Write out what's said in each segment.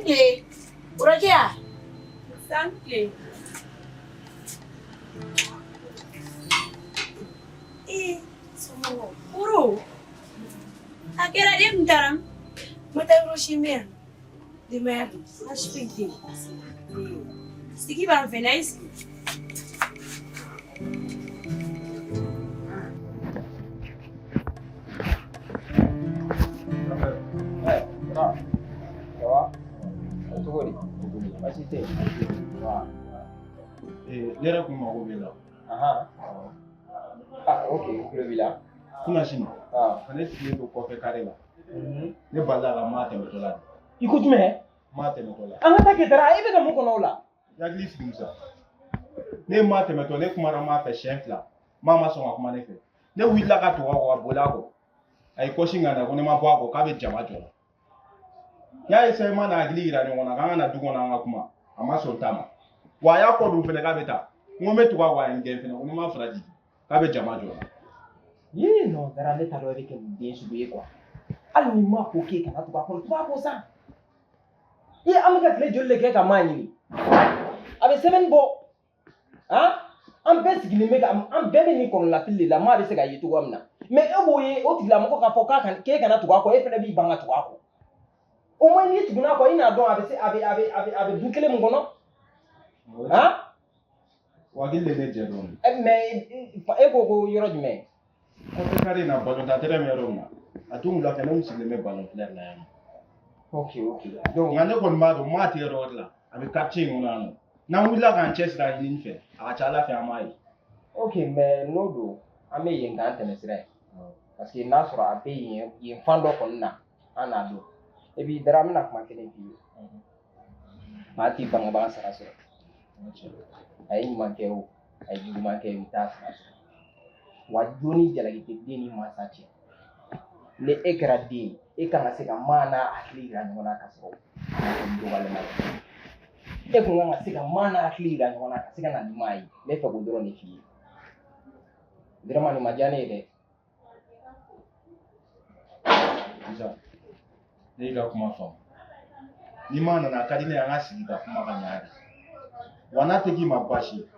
Tile. Rokia. San tile. Ee, somɔgɔw? Koro. A kɛra di, e kun taara min? Ma taa yɔrɔ si, n bɛ yan. Denbaya dun? Baasi foyi tɛ yen. Sigi b'an fɛ, na i sigi. Cogo di? Baasi tɛ yen. Ne yɛrɛ kun mago b'i la. Ah, ok, n tulo b'i la. Kunasini, ne sigilen don kɔfɛ kare la. Ne balila ka maa tɛmɛtɔ la. I ko jumɛn? Maa tɛmɛtɔ la. An ka taa kɛ Dara, e bɛ ka mun kɔnɔ o la? I hakili sigi Musa. Ne ye maa tɛmɛtɔ, ne kumara maa fɛ siɲɛ fila. Maa ma sɔn ka kuma ne fɛ. Ne wulila ka tugu a kɔ ka boli a kɔ. A ye kɔsi ŋana ko ne ma bɔ a kɔ k'a bɛ jama jɔ la. N y'a essayer ma n'a hakili yira ɲɔgɔn na k'an ka na du kɔnɔ an ka kuma. A ma sɔn ta ma. Wa a y'a kɔ don fɛnɛ k'a bɛ taa. N ko n bɛ tugu a kɔ, a ye n gɛn fɛnɛ ko ne ma fara jigin k'a bɛ jama jɔ la. Yee, non, Dara, ne t'a dɔn e bɛ kɛ mun den sugu ye quoi. Hali ni ma ko k'e kana tugu a kɔ, tugu a kɔ sa. I an bɛ ka tile joli de kɛ ka maa ɲini? A bɛ semaine bɔ. Han? An bɛɛ sigilen bɛ ka an bɛɛ bɛ nin kɔnɔnafili de la, maa bɛ se ka ye cogoya min na. Mais e b'o ye o tigilamɔgɔ k'a fɔ k'a kan k'e kana tugu a kɔ, e fana b'i ban ka tugu a kɔ. Au moins n'i tuguna a kɔ, i n'a dɔn a bɛ se a bɛ a bɛ a bɛ a bɛ du kelen min kɔnɔ. Han? O hakili de ne jɛ dɔɔnin. Mais e ko ko yɔrɔ jumɛn? Kɔfɛ kare in na, balontan terrain bɛ yɔrɔ min na. A don wula fɛ, ne kun sigilen bɛ balon filɛ la yan nɔ. Ok. Donc nka ne kɔni b'a dɔn maa tɛ yɔrɔ wɛrɛ la. A bɛ quartier in kɔnɔ yan nɔ. N'an wulila k'an cɛsiri a ɲinini fɛ, a ka ca Ala fɛ an b'a ye. Ok, mais n'o don, an bɛ yen k'an tɛmɛ sira ye. Parce que n'a sɔrɔ a bɛ yen yen fan dɔ kɔni na, an n'a dɔn. Et puis Dara, n bɛna kuma kelen f'i ye. Maa t'i bangebaga sara sɔrɔ. A ye ɲuman kɛ o, a ye juguman kɛ, i t'a sara sɔrɔ. Wa jo ni jalaki tɛ den ni mansa cɛ. Ni e kɛra den ye, e kan ka se ka maa n'a hakili yira ɲɔgɔn na ka sɔrɔ a ma kɛ dɔgɔyalima ye. E kun kan ka se ka maa n'a hakili yira ɲɔgɔn na ka se ka na ni maa ye. N bɛ fɛ k'o dɔrɔn de f'i ye. Vraiment, nin ma diya ne ye dɛ. Musa, ne y'i ka kuma faamu. Ni maa nana, a ka di ne ye an ka sigi ka kuma ka ɲa de. Wa n'a tɛ k'i ma baasi ye,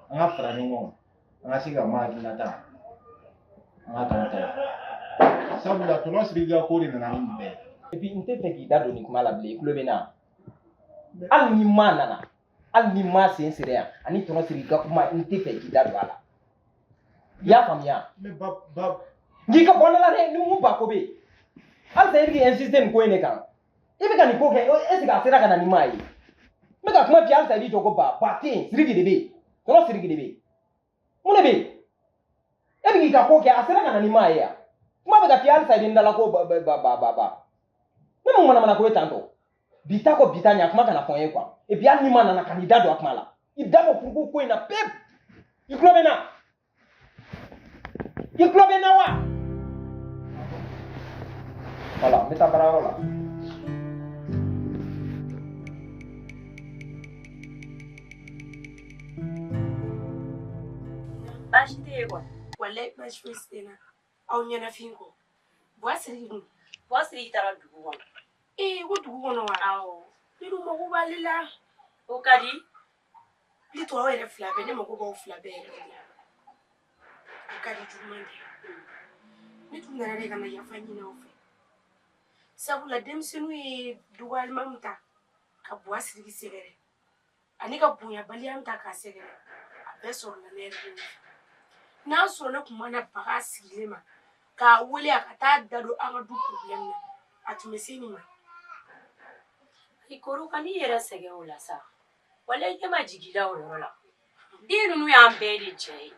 an ka fara ɲɔgɔn kan, an ka se ka maa hakilinata, an ka k'an ta ye. Sabula tɔnɔ Sidiki ka ko de nana ni nin bɛɛ ye. Et puis n tɛ fɛ k'i da don nin kuma la bilen, i tulo bɛ n na. Hali ni maa nana, hali ni maa sen sera yan, ani tɔnɔ Sidiki ka kuma, n tɛ fɛ k'i da don a la. I y'a faamuya? Mais ba ba. N k'i ka bɔ ne la dɛ, ni mun ba ko bɛ yen. Halisa i bɛ k'i insister nin ko in de kan. I bɛ ka nin ko kɛ, est ce que a sera ka na ni maa ye? N bɛ ka kuma f'i ye halisa i b'i jɔ ko ba ba tɛ yen, Sidiki de bɛ yen. Tɔnɔ Sidiki de bɛ yen. Mun de bɛ yen? E bɛ k'i ka ko kɛ, a sera ka na ni maa ye yan. Kuma bɛ ka f'i ye halisa i bɛ n da la ko ba ba ba ba ba. Ne mun manamana ko ye tantɔ? Bi ta kɔ bi ta ɲɛ, kuma kana fɔ n ye quoi. Et puis hali ni ma nana ka n'i da don a kuma la. I da bɔ furuko ko in na pewu. I tulo bɛ n na? I tulo bɛ n na wa? Voilà, n bɛ taa baarayɔrɔ la. Baasi tɛ yen kɔni. Walayi baasi foyi tɛ n na. Aw ɲɛnafin kɔ. Buwa Sidiki dun? Buwa Sidiki taara dugu kɔnɔ. Ee, ko dugu kɔnɔ wa? Awɔ. Ne dun mago b'ale la. O ka di. Ne to aw yɛrɛ fila bɛɛ, ne mago b'aw fila bɛɛ yɛrɛ de la. O ka di juguman tɛ. Ne tun nana de ka na yafa ɲini aw fɛ. Sabula denmisɛnninw ye dɔgɔyalima min ta ka Buwa Sidiki sɛgɛrɛ ani ka bonyabaliya min ta k'a sɛgɛrɛ, a bɛɛ sɔrɔla ne yɛrɛ de nɔfɛ. N'a sɔrɔ ne tun ma na baga a sigilen ma k'a wele a ka taa da don an ka du problème na, a tun bɛ se nin ma. I koro ka n'i yɛrɛ sɛgɛn o la sa. Walayi ne ma jigin i la o yɔrɔ la. Den ninnu y'an bɛɛ de cɛ ye.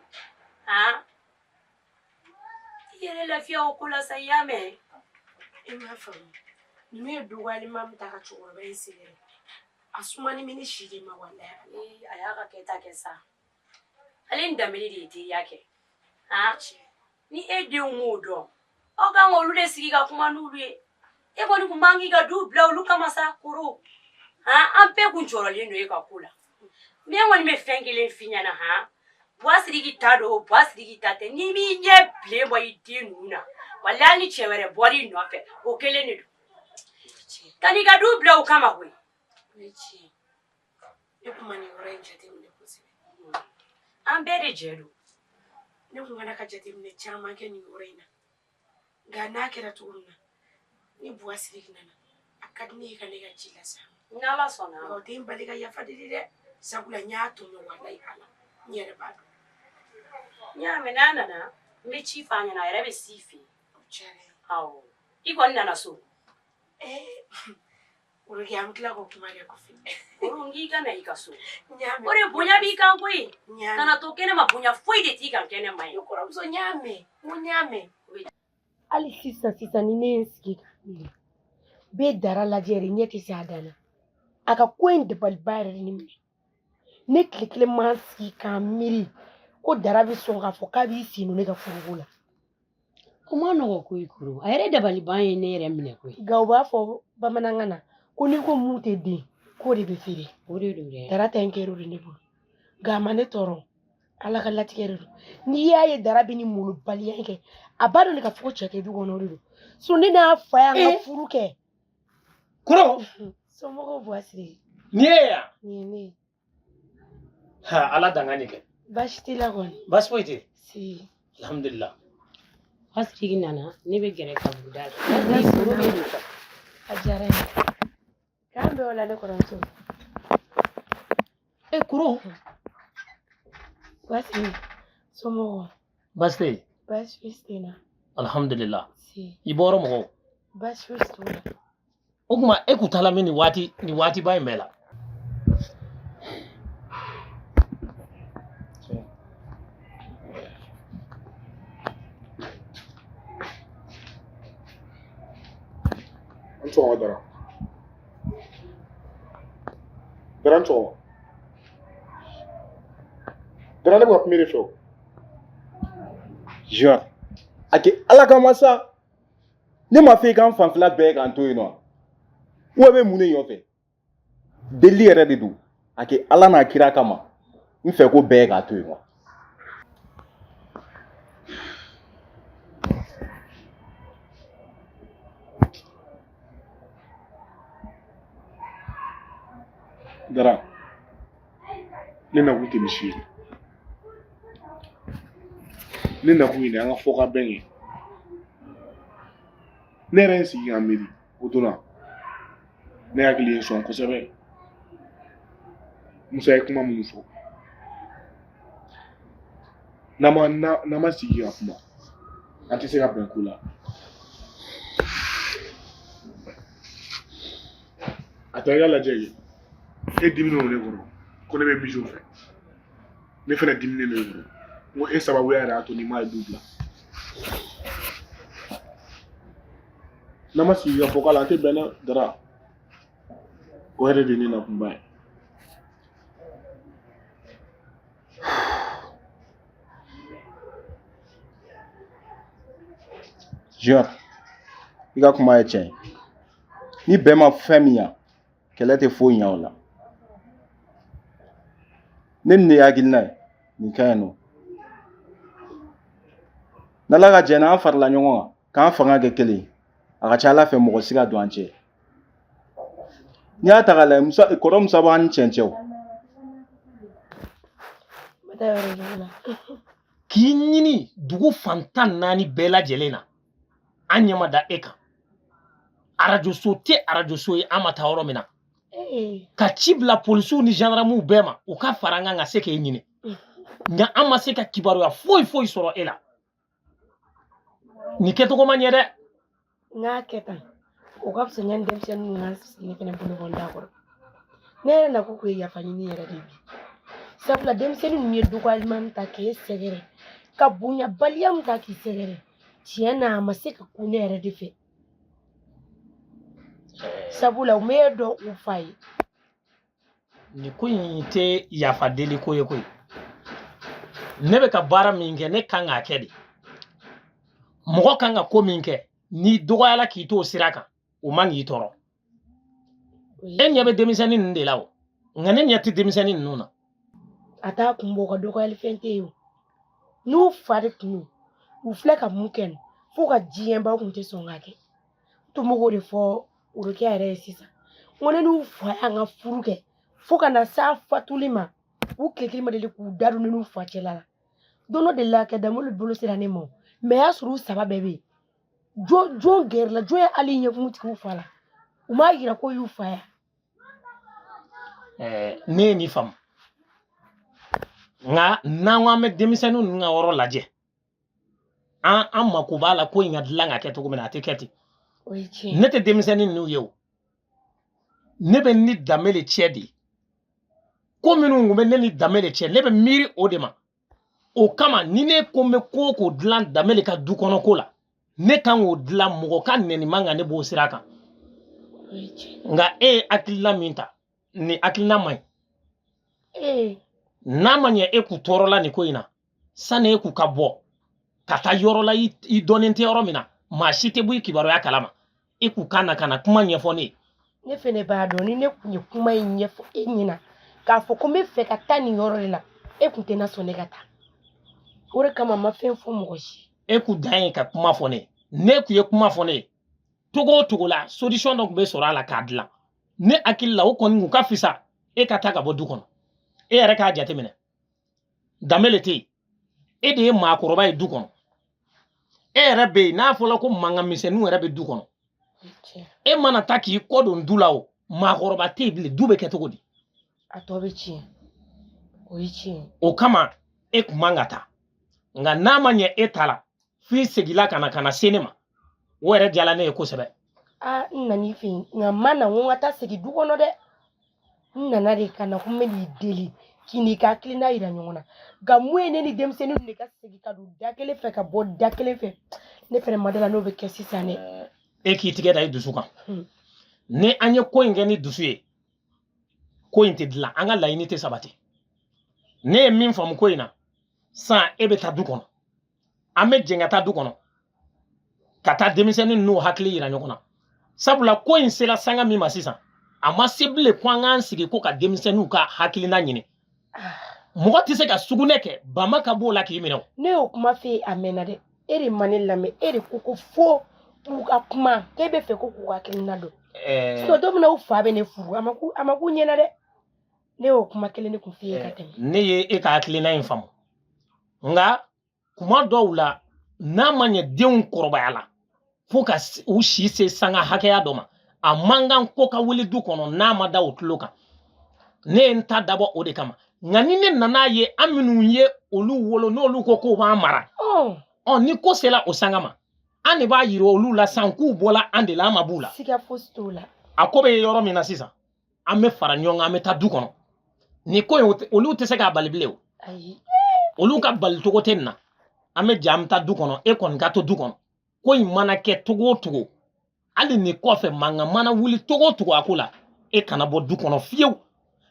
Han? I yɛrɛ lafiya o ko la sa, i y'a mɛn? E m'a faamu. Ninnu ye dɔgɔyalima min ta ka cɛkɔrɔba in sɛgɛrɛ, a sumani bɛ ne si de ma walayi. Ee, a y'a ka kɛta kɛ sa. Ale ni Danbele de ye teriya kɛ. Han? Ni e denw m'o dɔn, aw kan k'olu de sigi ka kuma n'olu ye. E kɔni kun man k'i ka du bila olu kama sa, koro. Han? An bɛɛ kun jɔrɔlen don e ka ko la. Ne kɔni bɛ fɛn kelen f'i ɲɛna, han? Buwa Sidiki ta don, Buwa Sidiki ta tɛ. N'i m'i ɲɛ bilen bɔ i den ninnu na, walahi hali ni cɛ wɛrɛ bɔr'i nɔfɛ, o kelen de don. Ka n'i ka du bila o kama koyi. O ye tiɲɛ ye. Ne kun ma nin yɔrɔ in jateminɛ kosɛbɛ. An bɛɛ de jɛ don. Ne kun kana ka jateminɛ caman kɛ nin yɔrɔ in na. Nka n'a kɛra cogo min na, ni Buwa Sidiki nana, a ka di ne ye ka ne ka ci lase a ma. N'Ala sɔnna. Nka o tɛ n bali ka yafa deli dɛ. Sabula n y'a tɔɲɔ walayi Ala. N yɛrɛ b'a dɔn. N y'a mɛn, n'a nana n bɛ ci f'a ɲɛna, a yɛrɛ bɛ s'i fɛ yen. O diyara n ye. Awɔ. I kɔni nana so. Orokiya, an bɛ tila k'o kuma kɛ kɔfɛ. Oro, n k'i ka na i ka so. N y'a mɛn. O de bonya b'i kan koyi. N y'a mɛn. Kana to kɛnɛma, bonya foyi de t'i kan kɛnɛma ye. Ne kɔrɔmuso, n y'a mɛn. N ko n y'a mɛn. Hali sisan sisan ni ne ye n sigi ka miiri, bɛɛ Dara lajɛ yɛrɛ, ɲɛ tɛ se a dan na. A ka ko in dabaliba yɛrɛ de ne minɛ. Ne tile kelen ma sigi k'a miiri ko Dara bɛ sɔn k'a fɔ k'a b'i sen don ne ka furuko la. O ma nɔgɔ koyi Koro. A yɛrɛ dabaliban ye ne yɛrɛ minɛ koyi. Nka u b'a fɔ bamanankan na ko n'i ko mun tɛ den, k'o de bɛ feere. O de don dɛ. Dara ta in kɛra o de ne bolo. Nka a ma ne tɔɔrɔ. Ala ka latigɛ de don. N'i y'a ye Dara bɛ ni molobaliya in kɛ, a b'a dɔn de k'a fɔ ko cɛ tɛ du kɔnɔ, o de don. So ne n'a fa y'an ka furu kɛ. Koro. Somɔgɔw Buwa Sidiki. Nin ye yan. Nin ye ne ye. Ha, Ala danga nin kɛ. Baasi t'i la kɔni. Baasi foyi tɛ. Si. Alhamdulillah. Buwa Sidiki nana, ne bɛ gɛrɛ kaburuda la. Koro bɛ nin fɔ. A diyara n ye. K'an bɛn o la ne kɔrɔmuso. E Koro. Buwa Sidiki, somɔgɔw. Baasi tɛ yen. Baasi foyi tɛ n na. Alhamdulillah. Si. I bɔra mɔgɔw. Baasi foyi t'u la. O tuma e kun taala min nin waati nin waatiba in bɛɛ la? An sɔgɔma Dara. Dara, n sɔgɔma. Dara, ne bɛ ka kuma e de fɛ o. Junior, a kɛ Ala kama sa. Ne ma fɔ i k'an fanfɛla bɛɛ k'an to yen nɔ. Wa bɛ mun de nɔfɛ? Delili yɛrɛ de don. A kɛ Ala n'a kira kama. N fɛ ko bɛɛ k'a to yen wa. Dara, ne nakun tɛ misi ye. Ne nakun ye de an ka fɔ ka bɛn ye. Ne yɛrɛ ye n sigi ka miiri o don na. Ne hakili ye n sɔn kosɛbɛ. Musa ye kuma minnu fɔ. N'an ma sigi ka kuma, an tɛ se ka bɛn ko la. A ta i ka lajɛ kɛ. E diminen don ne kɔrɔ ko ne bɛ misiw fɛ. Ne fɛnɛ diminen don e kɔrɔ. N ko e sababuya yɛrɛ y'a to ni m'a ye du bila. N'an ma sigi ka fɔ k'a la, an tɛ bɛn dɛ Dara. O yɛrɛ de ye ne nakunba ye. Junior, i ka kuma ye tiɲɛ ye. Ni bɛn ma fɛn min ɲa, kɛlɛ tɛ foyi ɲa o la. Ne ni ne hakilina ye nin ka ɲi nɔ. N'Ala ka jɛ n'an farala ɲɔgɔn kan k'an fanga kɛ kelen ye, a ka ca Ala fɛ mɔgɔ si ka don an cɛ. N'i y'a ta k'a lajɛ, Musa, kɔrɔ Musa b'an ni cɛn cɛ o. K'i ɲini dugu fan 14 bɛɛ lajɛlen na, an ɲɛ ma da e kan. Arajoso tɛ arajoso ye, an ma taa yɔrɔ min na. Ka ci bila polisiw ni gendarmew bɛɛ ma, u ka fara an kan ka se k'e ɲini. Nka an ma se ka kibaruya foyi foyi sɔrɔ e la. Nin kɛcogo ma ɲɛ dɛ. N k'a kɛ tan, o ka fisa yanni denmisɛnninw ka sigi ne fɛnɛ bolo bɔ n da kɔrɔ. Ne yɛrɛ nakun kun ye yafa ɲini yɛrɛ de bi. Sabula denmisɛnnin ninnu ye dɔgɔyalima min ta k'e sɛgɛrɛ, ka bonyabaliya min ta k'i sɛgɛrɛ, tiɲɛ na a ma se ka kun ne yɛrɛ de fɛ. Sabula u m'e dɔn u fa ye. Nin ko in tɛ yafa deli ko ye koyi. Ne bɛ ka baara min kɛ, ne kan k'a kɛ de. Mɔgɔ kan ka ko min kɛ, n'i dɔgɔyala k'i t'o sira kan, o man k'i tɔɔrɔ. E ɲɛ bɛ denmisɛnnin ninnu de la o, nka ne ɲɛ tɛ denmisɛnnin ninnu na. A t'a kun bɔ, u ka dɔgɔyali fɛn tɛ yen o. N'u fa de tun don, u filɛ ka mun kɛ nin, f'u ka diɲɛ ba kun tɛ sɔn k'a kɛ. N tun bɛ k'o de fɔ Orokiya yɛrɛ ye sisan. N ko ne n'u fa y'an ka furu kɛ fo ka na s'a fatuli ma, u tile kelen ma deli k'u da don ne n'u fa cɛla la. Don dɔ delila ka kɛ, Danbele bolo sera ne ma, mɛ y'a sɔrɔ u saba bɛɛ bɛ yen. Jɔn jɔn gɛrɛla jɔn ye hali ɲɛkumu tigɛ u fa la? U m'a yira ko y'u fa ya. Ne ye nin faamu, nka n'an ko an bɛ denmisɛnnin ninnu ka yɔrɔ lajɛ, an mako b'a la ko in ka dilan ka kɛ cogo min na, a tɛ kɛ ten. O ye tiɲɛ. Ne tɛ denmisɛnnin ninnu ye o, ne bɛ ni Danbele cɛ de ye. Ko minnu tun bɛ ne ni Danbele cɛ, ne bɛ miiri o de ma. O kama, ni ne ko n bɛ ko o ko dilan Danbele ka du kɔnɔ ko la, ne kan k'o dilan, mɔgɔ ka nɛni man kan ne b'o sira kan. O ye tiɲɛ. Nka e ye hakilina min ta, nin hakilina man ɲi. N'a ma ɲɛ e k'u tɔɔrɔla nin ko in na, sani e k'u ka bɔ ka taa yɔrɔ la i dɔnnen tɛ yɔrɔ min na, maa si tɛ bɔ i kibaruya kalama, e k'u ka na ka na kuma ɲɛfɔ ne ye. Ne fɛnɛ b'a dɔn, ni ne kun ye kuma in ɲɛfɔ e ɲɛna k'a fɔ ko n bɛ fɛ ka taa nin yɔrɔ de la, e kun tɛna sɔn ne ka taa. O de kama n ma fɛn fɔ mɔgɔ si. E k'u dan ye ka kuma fɔ ne ye. Ne kun ye kuma fɔ ne ye togo o togo la, solution dɔ tun bɛ sɔrɔ a la k'a dilan. Ne hakili la, o kɔni kun ka fisa e ka taa ka bɔ du kɔnɔ. E yɛrɛ k'a jateminɛ, Danbele tɛ yen, e de ye maakɔrɔba ye du kɔnɔ, e yɛrɛ bɛ yen. N'a fɔra ko mankan misɛnninw yɛrɛ bɛ du kɔnɔ, e mana taa k'i kɔ don du la, o maakɔrɔba tɛ yen bilen, du bɛ kɛ cogo di? A tɔ bɛ tiɲɛ, o ye tiɲɛ. O kama e kun man ka taa, nka n'a ma ɲɛ e ta la f'i seginna ka na se ne ma, o yɛrɛ diyara ne ye kosɛbɛ. Aa, n nan'i fɛ yen, nka n ma na ko n ka taa segin du kɔnɔ dɛ. N nana de ka na ko n bɛ n'i deli k'i n'i ka hakilina yira ɲɔgɔn na. Nka mun ye ne ni denmisɛnninw de ka segin ka don da kelen fɛ ka bɔ da kelen fɛ, ne fɛnɛ ma da la n'o bɛ kɛ sisan dɛ. E k'i tigɛ da i dusu kan. Ni an ye ko in kɛ ni dusu ye, ko in tɛ dilan, an ka laɲini tɛ sabati. Ne ye min faamu ko in na sisan, e bɛ taa du kɔnɔ, an bɛ jɛn ka taa du kɔnɔ ka taa denmisɛnnin ninnu hakili yira ɲɔgɔn na, sabula ko in sera sanga min ma sisan, a ma se bilen ko an k'an sigi ko ka denmisɛnninw ka hakilina ɲini. Mɔgɔ tɛ se ka sugunɛ kɛ bama ka b'o la k'i minɛ o. Ne y'o kuma f'e ye a mɛnna dɛ. E de ma ne lamɛn. E de ko ko fo k'u ka kuma, k'e bɛ fɛ ko k'u ka hakilina dɔn. Sinon don min na u fa bɛ ne furu, a ma k'u ɲɛna dɛ. Ne y'o kuma kelen de kun f'i ye ka tɛmɛ. Ne ye e ka hakilina in faamu, nka kuma dɔw la, n'a ma ɲɛ denw kɔrɔbaya la fo ka u si se sanga hakɛya dɔ ma, a man kan ko ka wuli du kɔnɔ n'a ma da o tulo kan. Ne ye n ta dabɔ o de kama. Nka ni ne nana ye, an minnu ye olu wolo, n'olu ko k'u b'an mara, ɔ ni ko sera o sanga ma, an de b'a yira olu la san k'u bɔla an de la, an ma b'u la. Siga fosi t'o la. A ko bɛ yɔrɔ min na sisan, an bɛ fara ɲɔgɔn kan, an bɛ taa du kɔnɔ. Nin ko in, olu tɛ se k'a bali bilen o. Ayi. Olu ka bali cogo tɛ nin na. An bɛ jɛ, an bɛ taa du kɔnɔ. E kɔni ka to du kɔnɔ. Ko in mana kɛ togo o togo, hali nin kɔfɛ mankan mana wuli togo o togo a ko la, e kana bɔ du kɔnɔ fiyewu,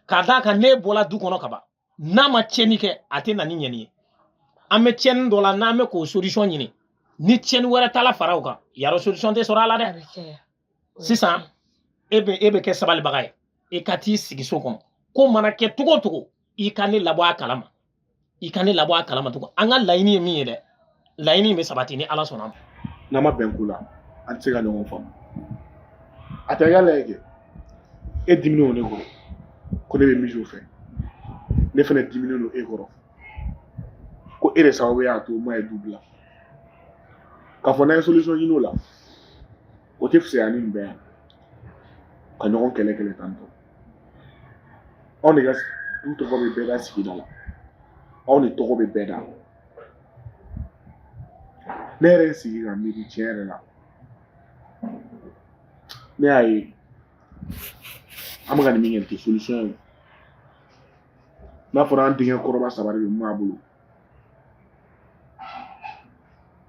k'a d'a kan n'e bɔla du kɔnɔ ka ban, n'a ma tiɲɛni kɛ, a tɛ na ni ɲɛni ye. An bɛ tiɲɛni dɔ la, n'an bɛ k'o solution ɲini, ni tiɲɛni wɛrɛ taala fara o kan, yarɔ solution tɛ sɔrɔ a la A dɛ. bɛ caya. O ye Sisan tiɲɛ. e bɛ kɛ sabalibaga ye, e ka t'i sigi so kɔnɔ. Ko mana kɛ togo o togo, i ka ne labɔ a kalama, i ka ne labɔ a kalama tugun. An ka laɲini ye min ye dɛ, laɲini in bɛ sabati ni Ala sɔnna a ma. N'an ma bɛn ko la, an tɛ se ka ɲɔgɔn faamu. A tɛ i ka lajɛ kɛ, e diminen don ne kɔrɔ ko ne bɛ misiw fɛ, ne fana diminen don e kɔrɔ ko e de sababu y'a to ma ye du bila. K'a fɔ n'an ye solution ɲini o la, o tɛ fisaya ni nin bɛɛ ye ka ɲɔgɔn kɛlɛ kɛlɛ tan tɔ. Anw de ka du tɔgɔ bɛ bɛɛ da sigida la, anw de tɔgɔ bɛ bɛɛ da. Ne yɛrɛ ye sigi ka miiri, tiɲɛ yɛrɛ la, ne y'a ye an bɛ ka nin min kɛ, nin tɛ solution ye. N'a fɔra an denkɛ kɔrɔba saba de bɛ maa bolo,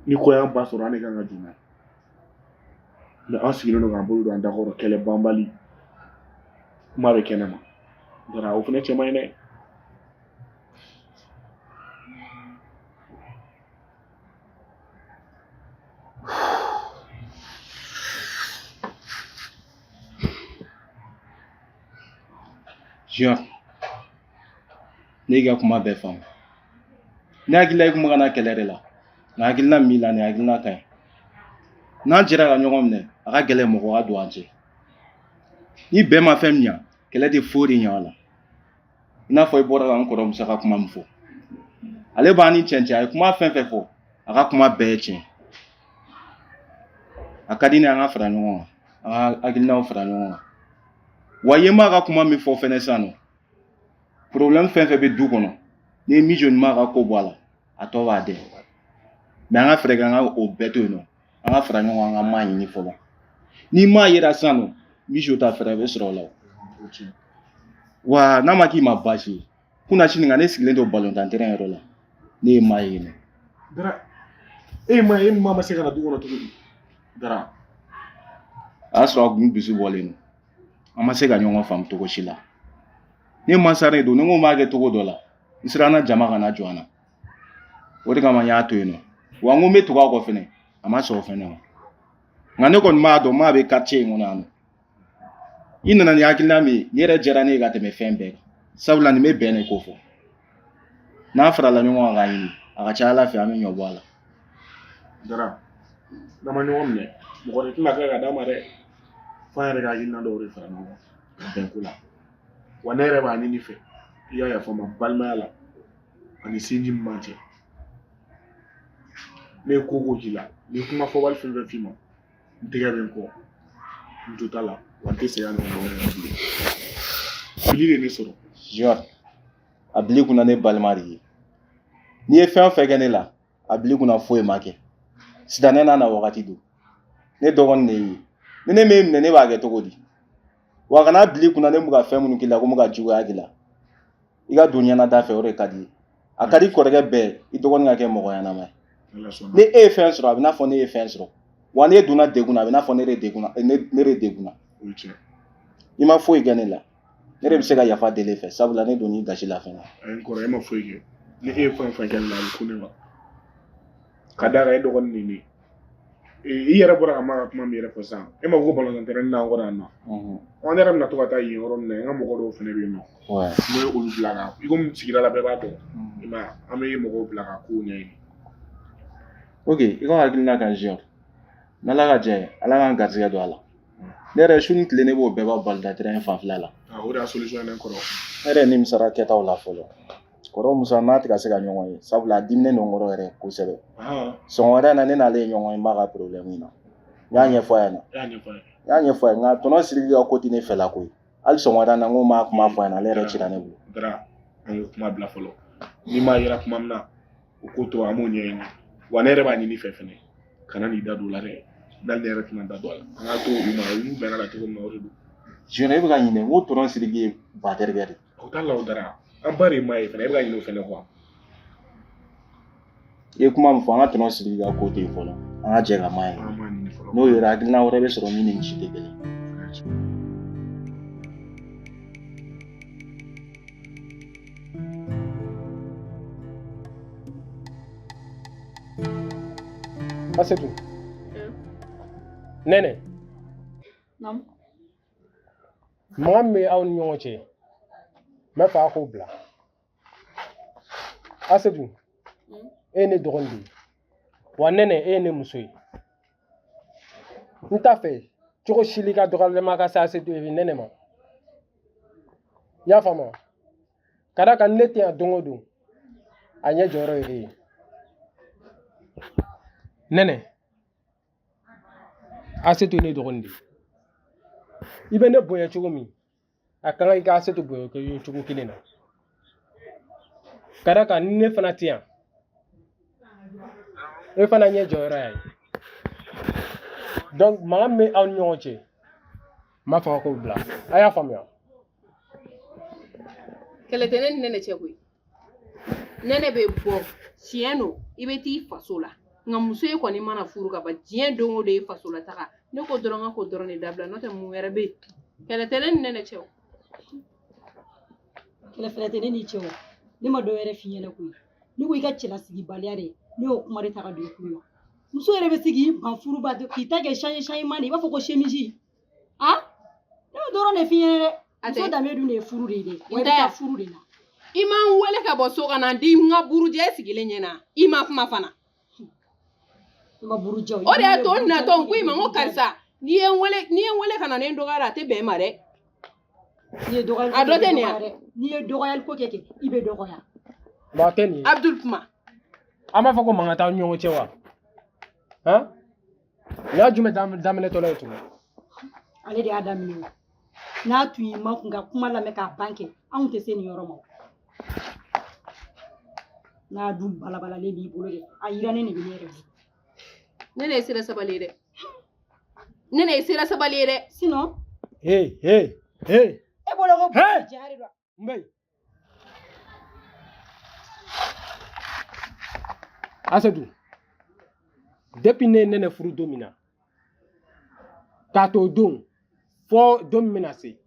ni ko y'an ba sɔrɔ, an de kan ka jɔ n'a ye. Mɛ an sigilen don k'an bolo don an da kɔrɔ, kɛlɛ banbali kuma bɛ kɛnɛ ma. Dara, o fana cɛ man ɲi dɛ. Junior, ne y'i ka kuma bɛɛ faamu. Ne hakili la i kun bɛ ka na kɛlɛ de la, nka hakilina min b'i la, nin hakilina ka ɲi. N'an jɛra ka ɲɔgɔn minɛ, a ka gɛlɛn mɔgɔ ka don an cɛ. Ni bɛn ma fɛn min ɲa, kɛlɛ tɛ foyi de ɲa a la. I n'a fɔ i bɔra ka n kɔrɔ Musa ka kuma min fɔ. Ale b'an ni cɛn cɛ, a ye kuma fɛn fɛn fɔ, a ka kuma bɛɛ ye tiɲɛ. A ka di ne ye an ka fara ɲɔgɔn kan, an ka hakilinaw fara ɲɔgɔn kan. Wa i ye maa ka kuma min fɔ fɛnɛ sisan nɔ, problème fɛn fɛn bɛ du kɔnɔ, n'i ye Mijo ni maa ka ko bɔ a la, a tɔ b'a dɛn. Mais an ka fɛɛrɛ kɛ an ka o bɛɛ to yen nɔ, an ka fara ɲɔgɔn kan, an ka maa ɲini fɔlɔ. Ni maa yera sisan nɔ, Mijo ta fɛɛrɛ bɛ sɔrɔ o la o. Wa n'a ma k'i ma baasi ye, kunasini nka ne sigilen to balontan terrain yɔrɔ la, ne ye maa ye yen nɔ. Dara, e ye maa ye, e ni maa ma se ka na du kɔnɔ cogo di? Dara. A y'a sɔrɔ a kun dusu bɔlen don. An ma se ka ɲɔgɔn faamu cogo si la. Ne mansa de don, ni n ko n b'a kɛ cogo dɔ la, n siranna jama kana jɔ an na. O de kama n y'a to yen nɔ. Wa n ko n bɛ tugu a kɔ fɛnɛ, a ma sɔn o fɛnɛ ma. Nka ne kɔni b'a dɔn maa bɛ quartier in kɔnɔ yan nɔ. I nana ni hakilina min ye, nin yɛrɛ diyara ne ye ka tɛmɛ fɛn bɛɛ kan. Sabula nin bɛ bɛn de ko fɔ. N'an farala ɲɔgɔn kan k'a ɲini, a ka ca Ala fɛ an bɛ ɲɔ bɔ a la. Dara, n'an ma ɲɔgɔn minɛ, mɔgɔ de tɛna tila ka d'an ma dɛ. F'an yɛrɛ ka hakilina dɔw de fara ɲɔgɔn kan ka bɛn ko la. Wa ne yɛrɛ b'a ɲini i fɛ, i ka yafa n ma balimaya la ani sinji min b'an cɛ. Ne ye ko o ko k'i la, ni kuma fɔbali fɛn fɛn f'i ma, n tɛgɛ bɛ n kɔ, n jo t'a la, wa n tɛ segin a ɲɔgɔnna wɛrɛ kan bilen. Fili de ye ne sɔrɔ. Junior, a bil'i kunna ne balima de ye. N'i ye fɛn o fɛn kɛ ne la, a bil'i kunna foyi ma kɛ. Sitanɛ n'a na wagati don. Ne dɔgɔnin de ye. Ni ne m'e minɛ, ne b'a kɛ cogo di? Wa kana bil'i kunna ne bɛ ka fɛn minnu k'i la, ko n bɛ ka juguya k'i la. I ka don ɲɛna da fɛ, o de ka di ye. A ka di kɔrɔkɛ bɛɛ, i dɔgɔnin ka kɛ mɔgɔ ɲɛnama ye. Ni e ye fɛn sɔrɔ, a bɛ n'a fɔ ne ye fɛn sɔrɔ. Wa n'e donna degun na, a bɛ n'a fɔ ne de degunna, ne de degunna. I ma foyi kɛ ne la. Ne de bɛ se ka yafa deli e fɛ, sabula ne donn'i gasi la fɛnɛ. Ayi n kɔrɔ, e ma foyi kɛ. Ni e ye fɛn o fɛn kɛ ne la, a bɛ kun ne ma. Ka d'a kan e dɔgɔnin de ye ne ye. I yɛrɛ bɔra ka maa ka kuma min yɛrɛ fɔ sisan, e ma ko balontan terrain n'an kɔrɔ yan nɔ. An yɛrɛ bɛna to ka taa yen yɔrɔ min na, n ka mɔgɔ dɔw fɛnɛ bɛ yen nɔ. N bɛ olu bila ka, i komi sigida la bɛɛ b'a dɔn. I m'a ye, an bɛ mɔgɔw bila ka kow ɲɛɲini. Ok, i ka hakilina kan Junior. N'Ala ka jɛ ye, Ala k'an garisɛgɛ don a la. Ne yɛrɛ su ni tile ne b'o bɛɛ bɔ balontan terrain fanfɛla la. O de y'a solution ye ne kɔrɔ. Ne yɛrɛ nimisara kɛtaw la fɔlɔ. Kɔrɔ Musa n'a tɛ ka se ka ɲɔgɔn ye, sabula a diminen don n kɔrɔ yɛrɛ kosɛbɛ. Sɔgɔmada in na ne n'ale ye ɲɔgɔn ye n b'a ka problème in na. N y'a ɲɛfɔ a ɲɛna. N y'a ɲɛfɔ a ye, nka tɔnɔ Sidiki ka ko tɛ ne fɛla ko ye. Hali sɔgɔmada in na n ko n b'a kuma fɔ a ɲɛna, ale yɛrɛ cira ne bolo. Dara, an k'o kuma bila fɔlɔ. N'i m'a yira kuma min na, o ko to an b'o ɲɛɲini. Wa ne yɛrɛ b'a ɲini i fɛ fɛnɛ, kana n'i da don o la dɛ. N'ale ne yɛrɛ tɛna da don a la. An k'a to u ma, u bɛnna la cogo min na o de don. Junior, e bɛ ka ɲinɛ, n ko tɔnɔ Sidiki ye ba terikɛ de ye. O t'a la o Dara. An ba de ye maa ye fɛnɛ, e bɛ ka ɲinɛ o fɛnɛ kɔ. I ye kuma min fɔ, an ka tɔnɔ Sidiki ka ko to yen fɔlɔ. An ka jɛ ka maa ye. N'o yera, hakilina wɛrɛ bɛ sɔrɔ min ni nin si tɛ kelen. Asetu. Nɛnɛ. Naamu. Mankan min bɛ aw ni ɲɔgɔn cɛ, n b'a fɛ a k'o bila. Asetu, e ye ne dɔgɔnin de ye. Wa Nɛnɛ, e ye ne muso ye. N t'a fɛ cogo si la i ka dɔgɔyalima ka se Asetu Nɛnɛ ma. I y'a faamu wa? Ka d'a kan ne tɛ yan don o don, a ɲɛ jɔyɔrɔ ye e ye. Nɛnɛ, Asetu ye ne dɔgɔnin de ye. I bɛ ne bonya cogo min, a ka kan i ka Asetu bonya o cogo kelen na. Ka d'a kan ni ne fana tɛ yan, e fana ɲɛ jɔyɔrɔ y'a ye. Donc mankan min bɛ aw ni ɲɔgɔn cɛ, n b'a fɔ k'o bila. A y'a faamuya? Kɛlɛ tɛ ne ni Nɛnɛ cɛ koyi. Nɛnɛ bɛ bɔ, tiɲɛ don, i bɛ t'i faso la. Nka muso ye kɔni mana furu ka ban, diɲɛ don o don i faso la taga. Ne ko dɔrɔn ka ko dɔrɔn de dabila, n'o tɛ mun wɛrɛ bɛ yen. Kɛlɛ tɛ ne ni Nɛnɛ cɛ o. Kɛlɛ fɛnɛ tɛ ne n'i cɛ o. Ne ma dɔ wɛrɛ f'i ɲɛna koyi. Ne ko i ka cɛlasigibaliya de, ne y'o kuma de ta ka don i kun na. Muso yɛrɛ bɛ se k'i ban furuba k'i ta kɛ change changement de ye, i b'a fɔ ko chemise. Ah, ne y'o dɔrɔn de f'i ɲɛna dɛ. Muso danbe dun de ye furu de ye dɛ. Wa i bɛ taa furu de la. I ma n wele ka bɔ so ka na n di n ka burujɛ sigilen ɲɛna. I ma kuma fana. I ma burujɛ o. O de y'a to n natɔ n ko i ma n ko karisa, n'i ye n wele, n'i ye n wele ka na ne dɔgɔyara a tɛ bɛn n ma dɛ. N'i ye dɔgɔyali A dɔ tɛ nin ye. N'i ye dɔgɔyali ko kɛ kɛ, i bɛ dɔgɔya. Bon, a tɛ nin ye. Abdul, kuma. An b'a fɔ ko mankan t'aw ni ɲɔgɔn cɛ wa? Han, nin y'a jumɛn daminɛtɔla ye tugun? Ale de y'a daminɛ o. N'a tun y'i makun ka kuma lamɛn k'a ban kɛ, anw tɛ se nin yɔrɔ ma o. N'a dun balabalalen b'i bolo kɛ, a yirannen de bɛ ne yɛrɛ bolo. Ne ne ye sira sabali ye dɛ. Ne ne ye sira sabali ye dɛ. Sinon. Hey, hey, hey! E bolo ko Hey! jaa de don. N bɛ yen. Asetu, depuis ne ye Nɛnɛ furu don min na, k'a to don fɔ don min bɛna se,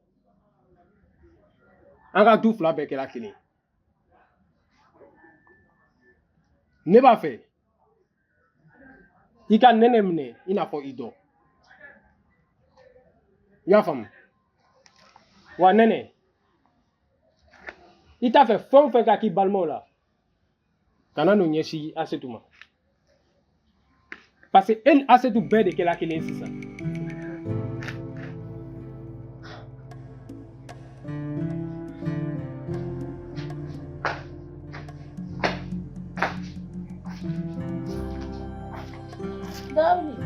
an ka du fila bɛɛ kɛra kelen ye. Ne b'a fɛ i ka Nɛnɛ minɛ i n'a fɔ i dɔ. I y'a faamu wa? Nɛnɛ, i t'a fɛ fɛn o fɛn ka k'i balimaw la, kana n'o ɲɛsin Asetu ma, parce que e ni Asetu bɛɛ de kɛra kelen ye sisan. Dawuli.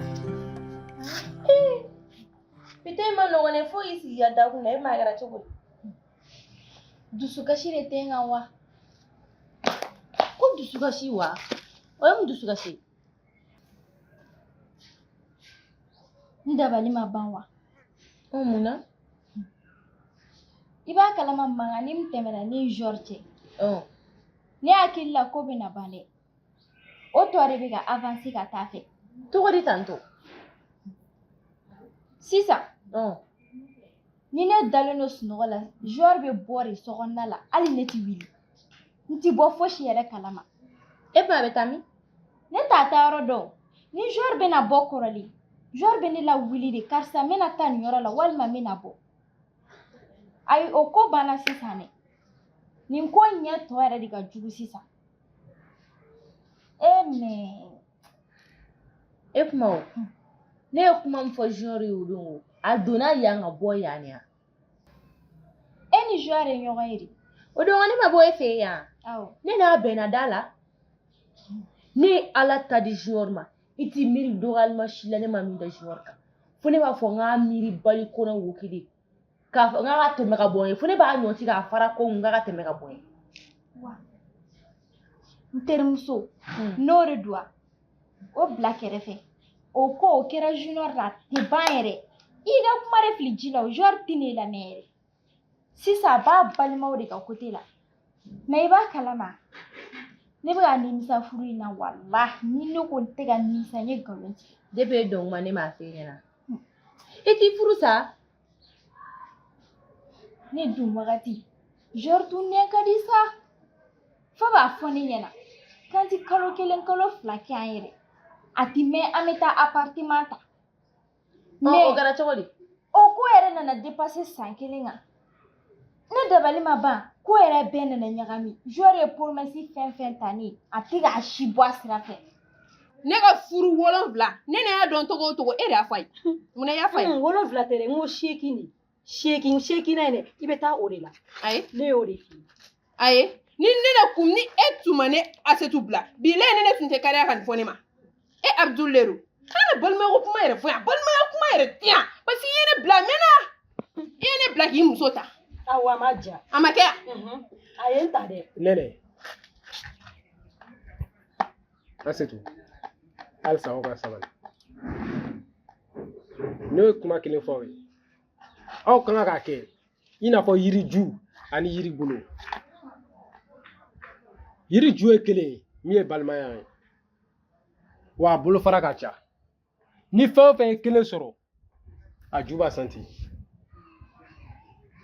Ee, bi ta in ma nɔgɔn dɛ, fo k'i sigi ka da kun na, e ma kɛra cogo di? Dusukasi de tɛ n kan wa? Ko dusukasi wa? O ye mun dusukasi ye? N dabali ma ban wa? Ɔ, mun na? I b'a kalama mankan ni min tɛmɛna ne ni Jɔri cɛ. Ɔ. Ne hakili la ko bɛna ban dɛ. O tɔ de bɛ ka avancer ka taa fɛ. Cogo di tantɔ? Sisan. Ɔ. Ni ne dalen don sunɔgɔ la, Jɔri bɛ bɔ de sokɔnɔna la, hali ne tɛ wuli. N tɛ bɔ fosi yɛrɛ kalama. E ba bɛ taa min? Ne t'a taa yɔrɔ dɔn. Ni Jɔri bɛna bɔ kɔrɔlen, Jɔri bɛ ne lawuli de, karisa n bɛna taa nin yɔrɔ la walima n bɛna bɔ. Ayi, o ko banna sisan dɛ. Nin ko ɲɛ tɔ yɛrɛ de ka jugu sisan. E mais. E kuma o. Ne ye kuma min fɔ Junior ye o don o, a donna yan ka bɔ yan de yan. E ni Junior ye ɲɔgɔn ye de. O don ne ma bɔ e fɛ yen yan. Awɔ. Ne n'a bɛnna da la. Ne ye Ala ta di Junior ma. I t'i miiri dɔgɔyalima si la ne ma min da Junior kan. Fo ne b'a fɔ n k'a miiri bali kɔnɔ wo kelen. K'a fɔ n k'a ka tɛmɛ ka bɔ n ye. Fo ne b'a ɲɔti k'a fara ko n k'a ka tɛmɛ ka bɔ n ye. Wa. N terimuso, n'o de don wa? O bila kɛrɛfɛ. O ko o kɛra Junior la, a tɛ ban yɛrɛ. I ka kuma de fili ji la o, Junior tɛ ne lamɛn yɛrɛ. Sisan a b'a balimaw de ka côté la. Mais i b'a kalama, ne bɛ ka nimisa furu in na, walahi ni ne ko n tɛ ka nimisa, n ye nkalon tigɛ. Depuis e don kuma ne m'a f'e ɲɛna. I t'i furu sa? Ne dun wagati, Junior tun nɛ ka di sa. Fo b'a fɔ ne ɲɛna k'an ti kalo kelen kalo fila kɛ an yɛrɛ. A ti mɛn an bɛ taa appartement ta. Mais o kɛra cogo di? O ko yɛrɛ nana dépasser san kelen kan. Ne dabali ma ban, ko yɛrɛ bɛɛ nana ɲagami. Junior ye promesse fɛn fɛn ta ne ye, a tɛ k'a si bɔ a sira fɛ. Ne ka furu 7, ne ne y'a dɔn togo o togo, e de y'a fɔ a ye. Munna i y'a fɔ a ye? 7 tɛ dɛ, n ko 8 de. 8, 8nan in dɛ, i bɛ taa o de la. Ayi. Ne y'o de f'i ye. Ayi. Ni ne ne kun ni e tun ma ne Asetu bila, bilayi ne ne tun tɛ kariya ka nin fɔ ne ma. E Abdul de don. Kana balimaya ko kuma yɛrɛ fɔ yan, balimaya kuma yɛrɛ tɛ yan. Parce que i ye ne bila a mɛnna. I ye ne bila k'i muso ta. Awɔ, a ma ja. A ma kɛ yan. A ye n ta dɛ. Nɛnɛ, Asetu, halisa aw ka sabali. Ne ye kuma kelen fɔ aw ye. Aw kan k'a kɛ i n'a fɔ yiri ju ani yiri bolo. Yiri ju ye kelen ye min ye balimaya ye. Wa a bolofara ka ca. Ni fɛn o fɛn ye kelen sɔrɔ, a ju b'a santi.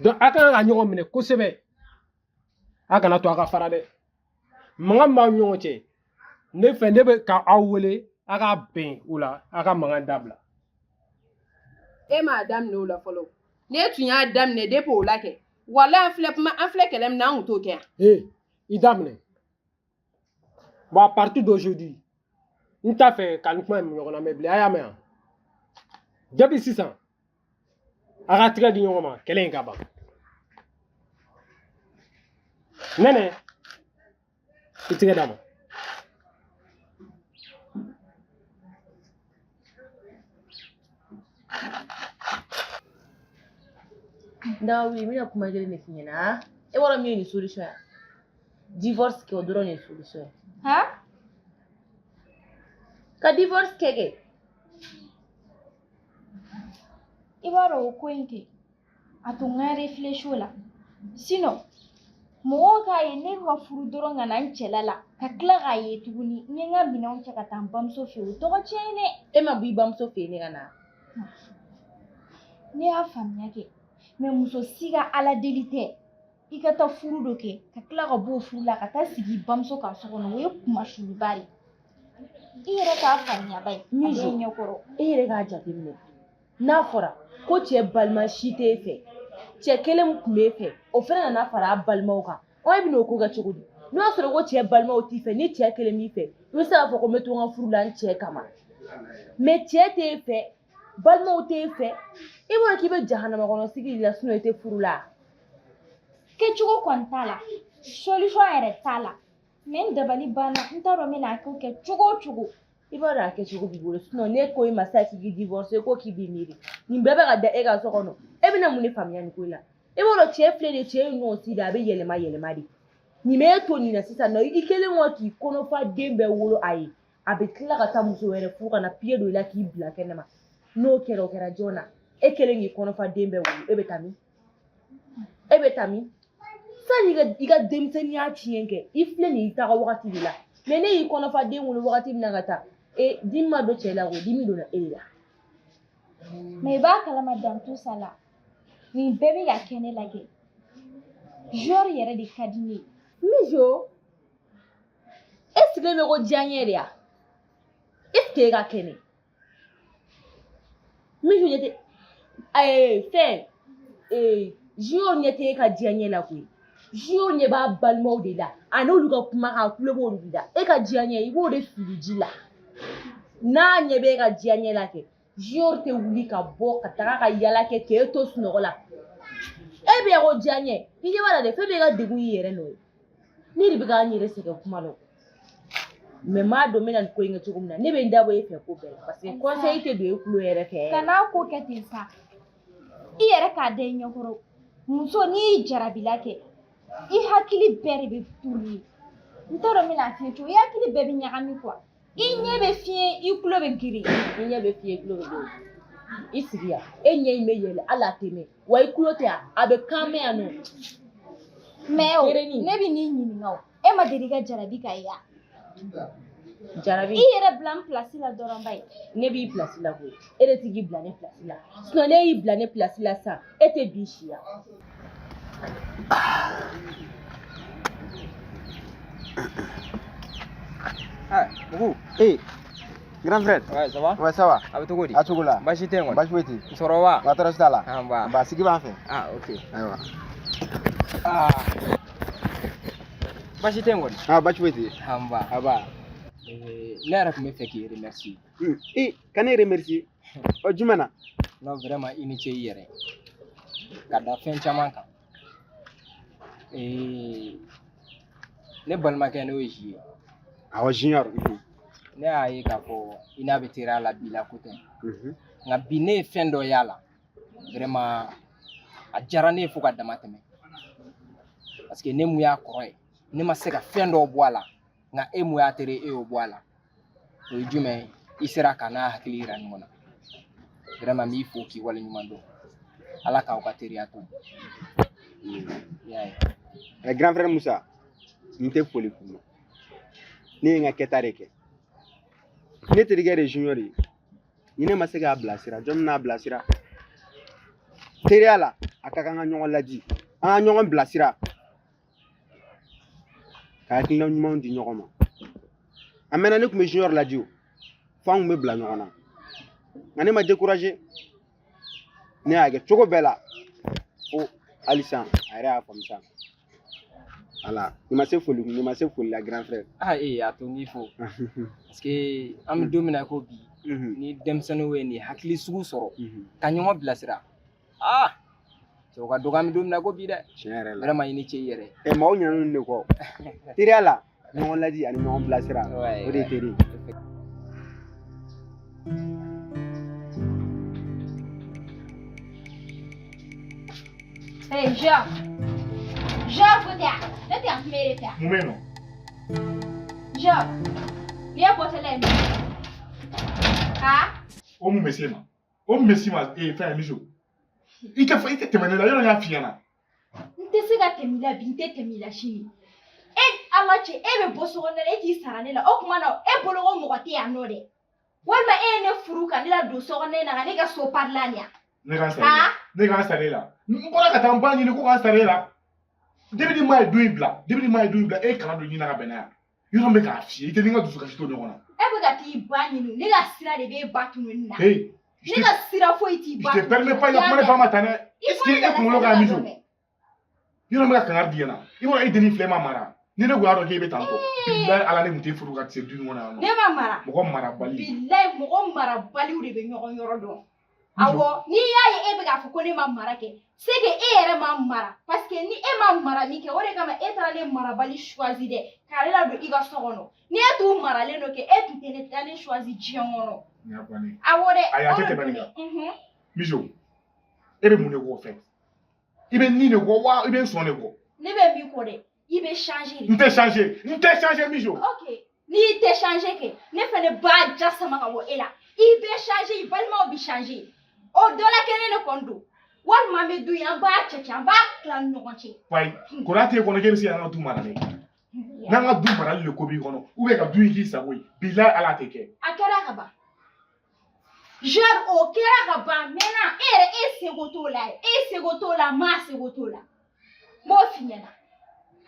Donc a kan ka ɲɔgɔn minɛ kosɛbɛ. A kana to a ka fara dɛ. Mankan b'aw ni ɲɔgɔn cɛ. Ne fɛ ne bɛ ka aw wele a ka bɛn o la, a ka mankan dabila. E m'a daminɛ o la fɔlɔ. Ne tun y'a daminɛ depuis o la kɛ. Walahi an filɛ kuma, an filɛ kɛlɛ min na, an kun t'o kɛ yan. Ee, i daminɛ. Bon, à partir d'aujourd'hui, n t'a fɛ ka nin kuma in ɲɔgɔn lamɛn bilen, a y'a mɛn wa? Depuis sisan, a ka tigɛ di ɲɔgɔn ma, kɛlɛ in ka ban. Nɛnɛ, i tɛgɛ d'a ma. Dawi, n bɛna kuma kelen de f'i ɲɛna e b'a dɔn min ye nin solution ye divorce kɛ o dɔrɔn de ye solution ye. Han? Ka divorce kɛ kɛ. I b'a dɔn o ko in kɛ a to n ka réfléchir o la sinon mɔgɔw k'a ye ne ka furu dɔrɔn ka na n cɛla la ka tila k'a ye tuguni n ye n ka minɛnw cɛ ka taa n bamuso fɛ yen o tɔgɔ tiɲɛ ye dɛ. E ma bɔ i bamuso fɛ yen ne ka na. Ne y'a faamuya kɛ mais muso si ka ala deli tɛ i ka taa furu dɔ kɛ ka tila ka bɔ o furu la ka taa sigi i bamuso kan so kɔnɔ o ye kunmasuuliba de ye i yɛrɛ k'a faamuya ba ye a bɛ ɲɛkɔrɔ. E yɛrɛ k'a jateminɛ n'a fɔra ko cɛ balima si t'e fɛ cɛ kelen min tun b'e fɛ o fana nana fara a balimaw kan ɔ e bɛn'o ko kɛ cogo di n'o y'a sɔrɔ ko cɛ balimaw t'i fɛ ni cɛ kelen b'i fɛ i bɛ se k'a fɔ ko n bɛ to n ka furu la n cɛ kama mais cɛ t'e fɛ balimaw t'e fɛ i b'a dɔn k'i bɛ jahanama kɔnɔ sigi de la sinon i tɛ furu la. Kɛcogo kɔni t'a la solution yɛrɛ t'a la mais n dabali banna n t'a dɔn n bɛna a ko kɛ cogo o cogo. I b'a dɔn a kɛcogo b'i bolo sinon ne ko i ma sisan k'i k'i divorcer ko k'i b'i miiri nin bɛɛ bɛ ka da e ka so kɔnɔ e bɛna mun de faamuya nin ko in la i b'a dɔn cɛ filɛ nin ye cɛ ye ɲɔgɔn si de a bɛ yɛlɛma yɛlɛma de nin bɛ e to nin na sisan nɔ i kɛlen kɔ k'i kɔnɔfa den bɛɛ wolo a ye a bɛ tila ka taa muso wɛrɛ furu ka na piye don i la k'i bila kɛnɛma n'o kɛra o kɛra jɔn na e kɛlen k'i kɔnɔfa den bɛɛ wolo e bɛ taa min e bɛ taa min sani i ka denmisɛnninya tiɲɛ kɛ i filɛ nin y'i taga wagati de la mais ne y'i kɔnɔfa den wolo wagati min na ka taa e dimi ma don cɛ la ko dimi donna e de la. Mais i b'a kalama dans tout ça la nin bɛɛ bɛ ka kɛ ne la kɛ Junior yɛrɛ de ka di ne ye. Mijo e sigilen bɛ ko diyaɲɛ de ya est ce que e ka kɛnɛ Mijo ɲɛ tɛ fɛn Junior ɲɛ tɛ e ka diyaɲɛ la koyi Junior ɲɛ b'a balimaw de la a n'olu ka kumakan a tulo b'olu de la e ka diyaɲɛ i b'o de fili ji la n'a ɲɛ bɛ e ka diyaɲɛ la kɛ Junior tɛ wuli ka bɔ ka taga ka yala kɛ k'e to sunɔgɔ la e bɛ ko diyaɲɛ i ɲɛ b'a la dɛ fɛn bɛɛ ka degun y'i yɛrɛ nɔ ye ne de bɛ k'an yɛrɛ sɛgɛn kuma la mais n m'a dɔn n bɛna nin ko in kɛ cogo min na ne bɛ n dabɔ e fɛ ko bɛɛ la parce que conseil tɛ don e tulo yɛrɛ fɛ. Kana ko kɛ ten sa i yɛrɛ k'a da i ɲɛkɔrɔ muso n'i y'i jarabila kɛ i hakili bɛɛ de bɛ tourner n t'a dɔn n bɛna f'i ye cogo i hakili bɛɛ bɛ ɲagami quoi i ɲɛ bɛ fiyen i tulo bɛ geren. I ɲɛ bɛ fiyen i tulo bɛ geren i sigi yan e ɲɛ in bɛ yɛlɛ hali a tɛ mɛn wa i tulo tɛ yan a bɛ kan mɛn yan nɔ. Mais o ne bɛ n'i ɲininka o e ma deli ka jarabi ka ye wa. Jarabi. I yɛrɛ bila n place la dɔrɔn ba ye. Ne b'i place la koyi e de ti k'i bila ne place la sinon ne y'i bila ne place la sisan e tɛ bi si yan. Ah, Boubou. Eh, grand frère. Ouais, ça va? Ouais, ça va. A bɛ cogo di? A cogo la. Baasi tɛ yen kɔni. Baasi foyi tɛ yen. Sɔrɔ wa? Wa tɔɔrɔ si t'a la. Ah, nba. Ba sigi b'an fɛ. Ah, ok. Ayiwa. Ah. Baasi tɛ yen kɔni. Ah, baasi foyi tɛ yen. Ah, nba. Aba. Ne yɛrɛ tun bɛ fɛ k'i remercier. Eh, ka ne remercier. Ɔ jumɛn na? Non, vraiment i ni ce i yɛrɛ. Ka da fɛn caman kan. Ne balimakɛ n'o ye Zi ye. Awɔ, Junior. Ne y'a ye k'a fɔ i n'a bɛ teriya la bi la ko tɛ. Nka bi ne ye fɛn dɔ y'a la. Vraiment a diyara ne ye fo ka dama tɛmɛ. Parce que ne mun y'a kɔrɔ ye, ne ma se ka fɛn dɔw bɔ a la. Nka e mun y'a teri ye, e y'o bɔ a la. O ye jumɛn ye? I sera ka n'a hakili yira ɲɔgɔn na. Vraiment n b'i fo k'i waleɲuman dɔn. Ala k'aw ka teriya to. I y'a ye. Grand frère Musa, n tɛ foli k'u ma. Ne ye n ka kɛta de kɛ. Ne terikɛ de ye Junior ye. Ni ne ma se k'a bilasira, jɔn bɛna bilasira? Teriya la, a ka kan ka ɲɔgɔn ladi, an ka ɲɔgɔn bilasira. Ka hakilina ɲumanw di ɲɔgɔn ma. A mɛnna ne tun bɛ Junior ladi o. Fo an tun bɛ bila ɲɔgɔn na. Nka ne ma découragé. Ne y'a kɛ cogo bɛɛ la. Fo hali sisan a yɛrɛ y'a faamu sisan. Voilà. Nin ma se foli nin ma se foli la grand frère. Ah ee a to n k'i fo. Parce que an bɛ don min na ko bi ni denmisɛnninw ye nin hakili sugu sɔrɔ ka ɲɔgɔn bilasira. Ah Cɛ o ka dɔgɔ an bɛ don min na ko bi dɛ. Tiɲɛ yɛrɛ la. Vraiment i ni ce i yɛrɛ. Ɛ maaw ɲinɛna ninnu de kɔ. Teriya la ɲɔgɔn ladi ani ɲɔgɔn bilasira o de ye teri ye. Hey, Jean. Jean, ko tɛ yan. Ne tɛ yan kuma e de fɛ yan. Mun bɛ yen nɔ? Jean, n'i ye bɔtɔla ye min? Ha? O mun bɛ s'e ma? O mun bɛ s'i ma ee fɛn Miso? I tɛ i tɛ tɛmɛ ne la yɔrɔ n y'a f'i ɲɛna. N tɛ se ka tɛmɛ i la bi, n tɛ tɛmɛ i la sini. E Ala cɛ, e bɛ bɔ so kɔnɔna la, e t'i sara ne la. O tuma na, e bolo ko mɔgɔ tɛ yan nɔ dɛ. Walima e ye ne furu ka ne ladon so kɔnɔna in na ka ne kɛ so parilan de ye. Ne ka n sara e la. Ne ka n sara e la. N bɔra ka taa n ba ɲini ko ka n sara e la. Depuis ni maa ye du in bila, depuis ni maa ye du in bila, e kana don ɲini na ka bɛn n'a ye. Yɔrɔ min bɛ k'a f'i ye, i tɛ ni n ka dusukasi to ɲɔgɔn na. E bɛ ka t'i ba ɲini, ne ka sira de b'e ba tununi na. Hey, Ne ka sira foyi t'i ba je te permets pas i ka kuma ne ba ma tan dɛ. Est-ce que e kunkolo ka Miso? Yɔrɔ min bɛ ka kangari d'i ɲɛna. I b'a dɔn e dennin filɛ e ma mara. Ni ne kun y'a dɔn k'e bɛ tan tɔ. Bilayi Ala ne kun t'e furu ka se du in kɔnɔ yan nɔ. Ne ma mara. Mɔgɔ marabali. Bilayi mɔgɔ marabaliw de bɛ ɲɔgɔn yɔrɔ dɔn. Awɔ, n'i y'a ye e bɛ k'a fɔ ko ne ma mara kɛ, c'est que e yɛrɛ ma mara. Parce que ni e ma mara min kɛ, o de kama e taara ne marabali choisi dɛ, k'ale ladon i ka so kɔnɔ. Ni e tun maralen dɔ kɛ, e tun tɛ ne taa ne choisi diɲɛ kɔnɔ. Nin y'a bannen ye. Awɔ dɛ. Ayi, a tɛ o de tɛmɛ nin don kan. dɛ. Unhun. Miso, e bɛ mun de kɔ o fɛ? I bɛ nin de kɔ wa i bɛ n sɔn de kɔ? Ne bɛ min kɔ dɛ, i bɛ changer de. N tɛ changer, n tɛ changer Miso. Ok, n'i tɛ changer kɛ, ne fɛnɛ b'a ja sama ka bɔ e la. I bɛ changer, i balimaw bɛ changer. O dɔ la kelen de kɔni don. Walima an bɛ du in, an b'a cɛ cɛ, an b'a tila ni ɲɔgɔn cɛ. Wayi, kɔrɔya t'e kɔnɔ k'e bɛ se k'an ka du mara dɛ. N'an ka du marali de ko b'i kɔnɔ, ou bien ka du in k'i sago ye, bilayi Ala a tɛ kɛ. A kɛra ka ban. Genre o kɛra ka ban maintenant e yɛrɛ e seko t'o la e seko t'o la maa seko t'o la. N b'o f'i ɲɛna.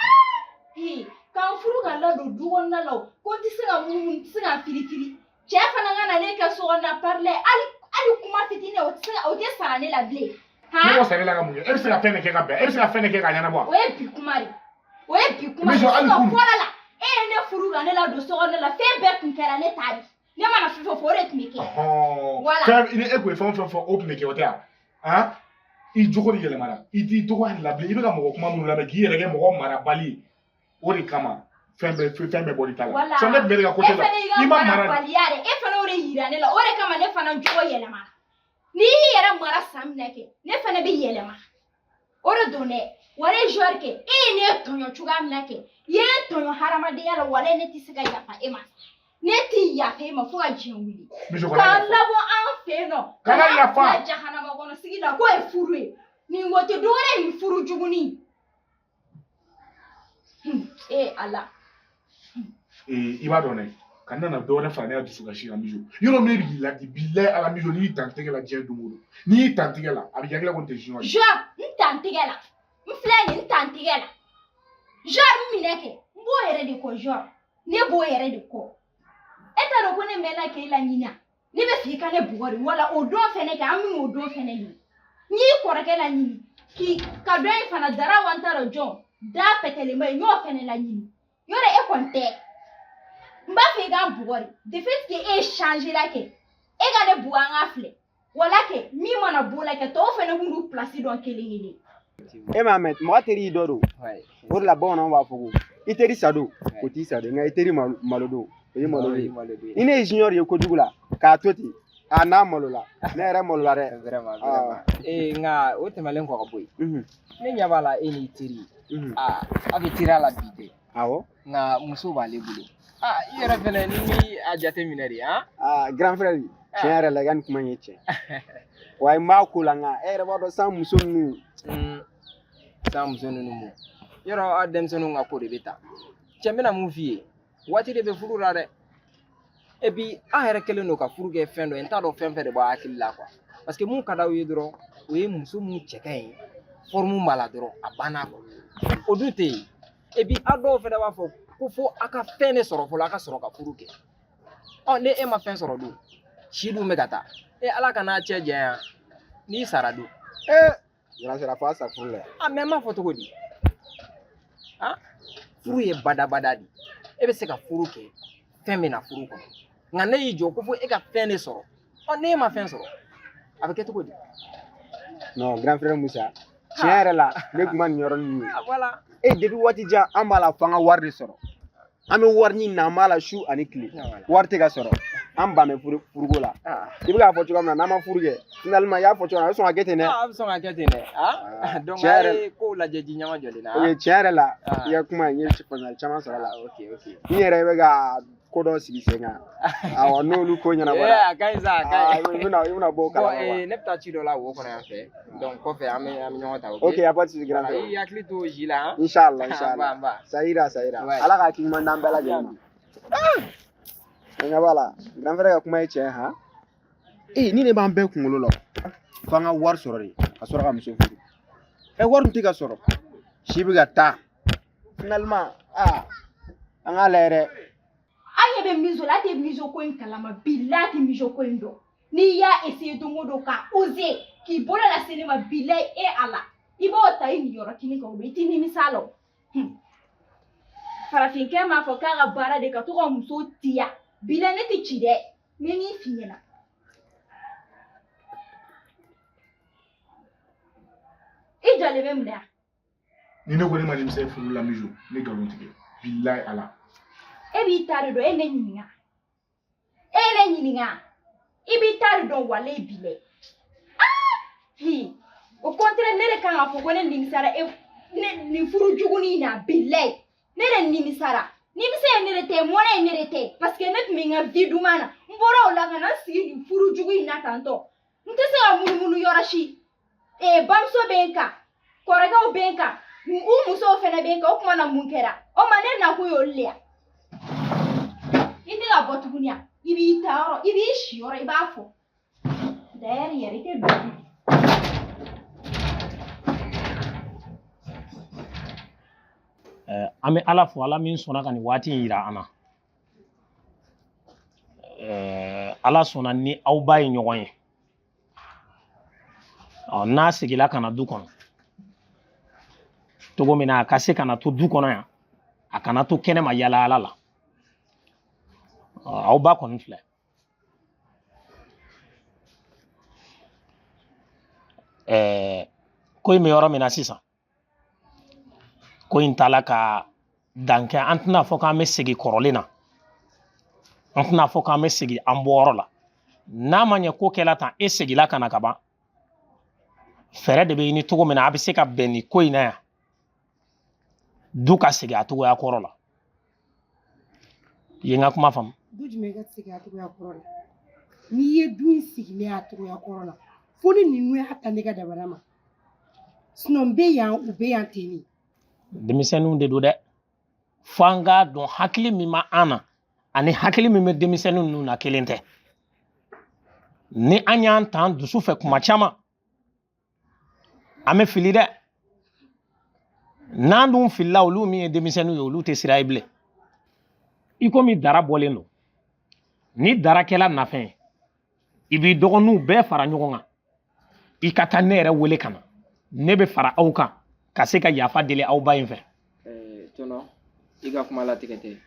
Ah! Hi, k'an furu ka ladon du kɔnɔna la o, ko n tɛ se ka munumunu, n tɛ se ka firifiri. Cɛ fana ka na ne kɛ so kɔnɔna parler hali hali kuma fitinin o tɛ se ka o tɛ sara ne la bilen. Ne ko sara e la ka mun kɛ? E bɛ se ka fɛn de kɛ ka bɛn, e bɛ se ka fɛn de kɛ k'a ɲɛnabɔ wa? O ye bi kuma de. O ye bi kuma de. Miso, hali Sinon kunun. fɔlɔ la e ye ne furu ka ne ladon so kɔnɔna la fɛn bɛɛ tun kɛra ne ta de. Ne mana fɛn fɛn fɔ o de tun bɛ kɛ. Ɔhɔn. Voilà. Fɛn ni e kun ye fɛn o fɛn fɔ o tun bɛ kɛ o tɛ wa? Han? I jogo de yɛlɛmana, i t'i dɔgɔya de la bilen, i bɛ ka mɔgɔ kuma minnu lamɛn k'i yɛrɛ kɛ mɔgɔ marabali ye. O de kama fɛn bɛɛ fɛn bɛɛ bɔr'i ta la. Voilà. Sinon ne tun bɛ ne ka côté E la. fana y'i ka I ma mara de. marabaliya de. E fana y'o de yira ne la. O de kama ne fana jogo yɛlɛmana. N'i y'i yɛrɛ mara san min na kɛ, ne fana bɛ yɛlɛma. O de don dɛ. Wale joueur kɛ, e ye ne tɔɲɔ cogoya min na kɛ, i ye ne tɔɲɔ hadamadenya la, wale ne tɛ se ka yafa e ma. Ne tɛ yafa e ma fo ka diɲɛ wuli. Miso kana K'an yafa. labɔ an fɛ yen nɔ. Kana K'an yafa. bila jahanama kɔnɔ sigi la k'o ye furu ye. Nin ko tɛ dɔwɛrɛ ye nin furu jugunin. E Ala. Ee, i b'a dɔn dɛ, ka nana dɔ wɛrɛ fara ne ka dusukasi kan Miso. Yɔrɔ min b'i ladi, bilayi Ala Miso, n'i y'i tan tɛgɛ la diɲɛ don o don, n'i y'i tan tɛgɛ la, a bɛ yakila ko n tɛ junior ye. Genre, n ta n tɛgɛ la. N filɛ nin ye, n ta n tɛgɛ la. Genre, n minɛ kɛ. N b'o yɛrɛ de kɔ genre. Ne b'o yɛrɛ de kɔ. E t'a dɔn ko ne mɛnna k'e laɲini a? Ne bɛ fɛ i ka ne bugɔ de. Wala o don fɛnɛ kɛ, an bɛn'o don fɛnɛ ɲini. N y'i kɔrɔkɛ laɲini. K'i ka dɔ in fana dara wa n t'a dɔn jɔn. Da pɛtɛlenba ye, n y'o fɛnɛ laɲini. Yɔrɔ e kɔni tɛ. N b'a fɛ i ka n bugɔ de. De fait que e changé la kɛ, e ka ne bugɔ an k'a filɛ. Wala kɛ min mana b'o la kɛ tɔw fɛnɛ b'u n'u place dɔn kelen kelen. E m'a mɛn mɔgɔ teri y'i dɔ don. O de la bamananw b'a fɔ ko i teri sa don o t'i sa don nka i teri malo don o ye malo ye. Ni ne ye junior ye kojugu la k'a to ten a n'a malola ne yɛrɛ malola dɛ. Vraiment, vraiment. Ee nka o tɛmɛnen kɔ ka bɔ yen. Ne ɲɛ b'a la e n'i teri. Aa aw bɛ teriya la bi dɛ. Awɔ. Nka muso b'ale bolo. Aa i yɛrɛ fɛnɛ ni m'i a jate minɛ de han. Aa grand frère tiɲɛ yɛrɛ la i ka nin kuma in ye tiɲɛ. Wa n b'a ko la nka e yɛrɛ b'a dɔn san muso ninnu. San muso ninnu mun. Yɔrɔ aw denmisɛnninw ka ko de bɛ ta. Cɛ n bɛna mun f'i ye. Waati de bɛ furu la dɛ. Et puis an yɛrɛ kɛlen don ka furu kɛ fɛn dɔ ye n t'a dɔn fɛn fɛn de b'a hakili la quoi. Parce que mun ka d'aw ye dɔrɔn o ye muso mun cɛ ka ɲi forme b'a la dɔrɔn a banna quoi. O dun tɛ yen. Et puis aw dɔw fɛnɛ b'a fɔ ko fo aw ka fɛn de sɔrɔ fɔlɔ aw ka sɔrɔ ka furu kɛ. Ɔ ni e ma fɛn sɔrɔ dun si dun bɛ ka taa. E Ala ka n'a cɛ janya n'i sara dun. Ee grand frère a fɔ a sa furu la. A mais n m'a fɔ cogo di? Han furu ye badabada de ye. E bɛ se ka furu kɛ fɛn bɛ na furu kɔnɔ. Nka ne y'i jɔ ko fo e ka fɛn de sɔrɔ. Ɔ n'e ma fɛn sɔrɔ a bɛ kɛ cogo di? Non grand frère Musa Tiɲɛ yɛrɛ la, ne kun ma nin yɔrɔnin ye. Ah, voilà. E, depuis waati jan an b'a la f'an ka wari de sɔrɔ. An bɛ wari ɲini na, an b'a la su ani tile. Wari tɛ ka sɔrɔ. An ban bɛ furuko la. I bɛ k'a fɔ cogoya min na, n'an ma furu kɛ, finalement i y'a fɔ cogoya min na, a bɛ sɔn ka kɛ ten dɛ. Ah, a bɛ sɔn ka kɛ ten dɛ. Ah, donc tiɲɛ a yɛrɛ ye kow lajɛ ji ɲɛma jɔlen na. Ok, tiɲɛ yɛrɛ la, i ka kuma in, n ye faamuyali caman sɔrɔ a la. Ok, ok. N yɛrɛ bɛ ka ko dɔ sigi sen kan. Awɔ, n'olu ko ɲɛnabɔra. Eh, a ka ɲi sa, a ka Ah, ɲi. i bɛna bɔ o Bon, kalama quoi. ne bɛ taa ci dɔ la wo kɔnɔ yan fɛ. Donc kɔfɛ an bɛ ɲɔgɔn ta, ok? Ok, y a pas de souci, grand Voilà, frère. i hakili to ji la, hein? Inch'Allah, An ba, Inch'Allah. an ba. Ça ira, ça ira. Ouais. Ala ka hakili ɲuman d'an bɛɛ lajɛlen ma. An ɲɛ b'a la, grand frère ka kuma ye tiɲɛ ye han. Ee, ni ne b'an bɛɛ kunkolo la, f'an ka wari sɔrɔ de ka sɔrɔ ka muso furu. Ɛ, wari dun tɛ ka sɔrɔ. Si bɛ ka taa. Finalement, aa, an k'a lajɛ dɛ. An ɲɛ bɛ miso la, a tɛ miso ko in kalama, bilahi a tɛ miso ko in dɔn. N'i y'a essayer don o don ka oser k'i bolo lase ne ma, bilahi e Ala, i b'o ta i niyɔrɔ kini kan, o don i t'i nimisa a la o. Farafinkɛ m'a fɔ k'a ka baara de ka to ka muso tiya, bilahi ne tɛ ci dɛ, n bɛ min f'i ɲɛna. I jɔlen bɛ mun na yan? Ni ne ko ne ma nimisa furu la, Mijo, ne nkalon tigɛ, bilayi Ala. E b'i ta de dɔn, e ne ɲininka. E ne ɲininka. I b'i ta de dɔn, walayi bilayi. Ah! Hi! Au contraire, ne de kan k'a fɔ ko ne nimisara e ne nin furu jugunin in na, bilayi. Ne de nimisara. Nimisa ye ne de tɛ, mɔnɛ ye ne de tɛ. Parce que ne tun bɛ n ka vie duman na. N bɔra o la ka na n sigi nin furu jugu in na tantɔ. N tɛ se ka munumunu yɔrɔ si. Ee, bamuso bɛ n kan, kɔrɔkɛw bɛ n kan, u musow fɛnɛ bɛ n kan, o tuma na mun kɛra? O ma ne nakun y'olu de ye. I tɛ ka bɔ tuguni a? I b'i ta yɔrɔ, i b'i si yɔrɔ, i b'a fɔ. D'ailleurs yɛrɛ i tɛ don. An bɛ Ala fo, Ala min sɔnna ka nin waati in yira an na. Ala sɔnna ni aw ba ye ɲɔgɔn ye. Ɔ, n'a seginna ka na du kɔnɔ cogo min na, a ka se ka na to du kɔnɔ yan, a kana to kɛnɛma yala yala la. Ɔ, aw ba kɔni filɛ. Ko in bɛ yɔrɔ min na sisan, ko in taala ka dan kɛ. An tɛna fɔ k'an bɛ segin kɔrɔlen na, an tɛna fɔ k'an bɛ segin an bɔyɔrɔ la. N'a ma ɲɛ ko kɛla tan, e seginla ka na ka ban, fɛɛrɛ de bɛ ɲini cogo min na a bɛ se ka bɛn nin ko in na yan, du ka segin a cogoya kɔrɔ la. I ye n ka kuma faamu? Du jumɛn ka segin a cogoya kɔrɔ la? N'i ye du in sigilen a cogoya kɔrɔ la, fo ni ninnu y'a ta ne ka dabada ma, sinon n bɛ yan, u bɛ yan ten de. Denmisɛnninw de don dɛ, fo an k'a dɔn hakili min bɛ an na ani hakili min bɛ denmisɛnnin ninnu na kelen tɛ. Ni an y'an ta an dusu fɛ kuma caman, an bɛ fili dɛ. N'an dun filila, olu min ye denmisɛnninw ye, olu tɛ siran ye bilen. I komi dara bɔlen don, ni dara kɛla nafɛn ye, i b'i dɔgɔninw bɛɛ fara ɲɔgɔn kan, i ka taa ne yɛrɛ wele ka na, ne bɛ fara aw kan ka se ka yafa deli aw ba in fɛ. Tɔnɔ, i ka kuma latigɛ tɛ,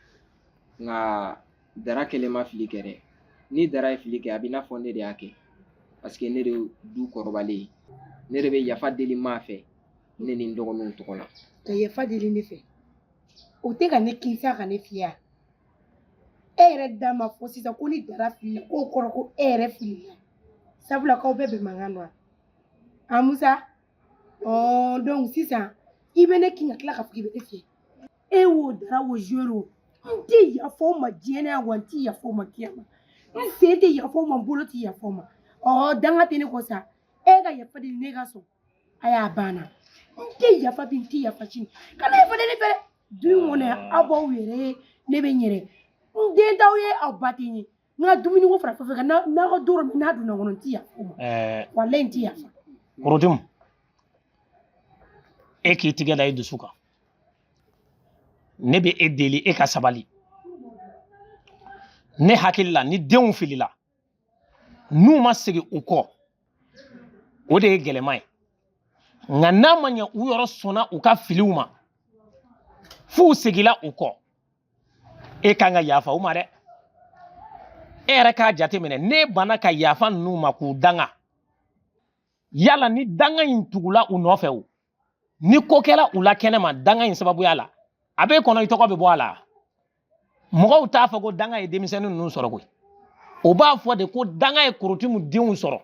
nka dara kelen ma fili kɛ dɛ. Ni dara ye fili kɛ, a b'i n'a fɔ ne de y'a kɛ, parce que ne de ye du kɔrɔbalen ye, ne de bɛ yafa deli maa fɛ, ne ni n dɔgɔninw tɔgɔ la. Ka yafa deli ne fɛ, o tɛ ka ne kinsa ka ne fiyɛ. E yɛrɛ da ma fɔ sisan ko ni dara filila, k'o kɔrɔ ko e yɛrɛ filila, sabula k'aw bɛɛ bɛn mankan don a Musa. Donc sisan i bɛ ne kin ka tila k'a fɔ k'i bɛ ne fiyɛ. E wo dara wo joueur o, n tɛ yafa o ma diɲɛ na yan, wa n tɛ yafa o ma kiyama. N sen tɛ yafa o ma, n bolo tɛ yafa o ma. Danga tɛ ne kɔ sa, e ka yafa deli ne ka sɔn. A y'a banna, n tɛ yafa bi, n tɛ yafa sini. Kana yafa deli fɛ dɛ. Du in kɔnɔ yan, aw b'aw yɛrɛ ye, ne bɛ n yɛrɛ. N den t'aw ye, aw ba tɛ n ye. N ka dumuni ko fara fɛn fɛn kan, n'aw ka du yɔrɔ min n'a donna kɔnɔ, n tɛ yafa o ma. Walayi n tɛ yafa. Korotumu, e k'i tigɛ da i dusu kan. Ne bɛ e deli, e ka sabali. Ne hakili la, ni denw filila, n'u ma segin u kɔ, o de ye gɛlɛman ye. Nka n'a ma ɲɛ u yɔrɔ sɔnna u ka filiw ma, f'u seginna u kɔ, e kan ka yafa u ma dɛ. E yɛrɛ k'a jateminɛ, n'e banna ka yafa ninnu ma k'u danga, yala ni danga in tugula u nɔfɛ o, Ni ko kɛra u la kɛnɛma danga in sababuya la, a b'e kɔnɔ i tɔgɔ bɛ bɔ a la. Mɔgɔw t'a fɔ ko danga ye denmisɛnnin ninnu sɔrɔ koyi, o b'a fɔ de ko danga ye Korotumu denw sɔrɔ.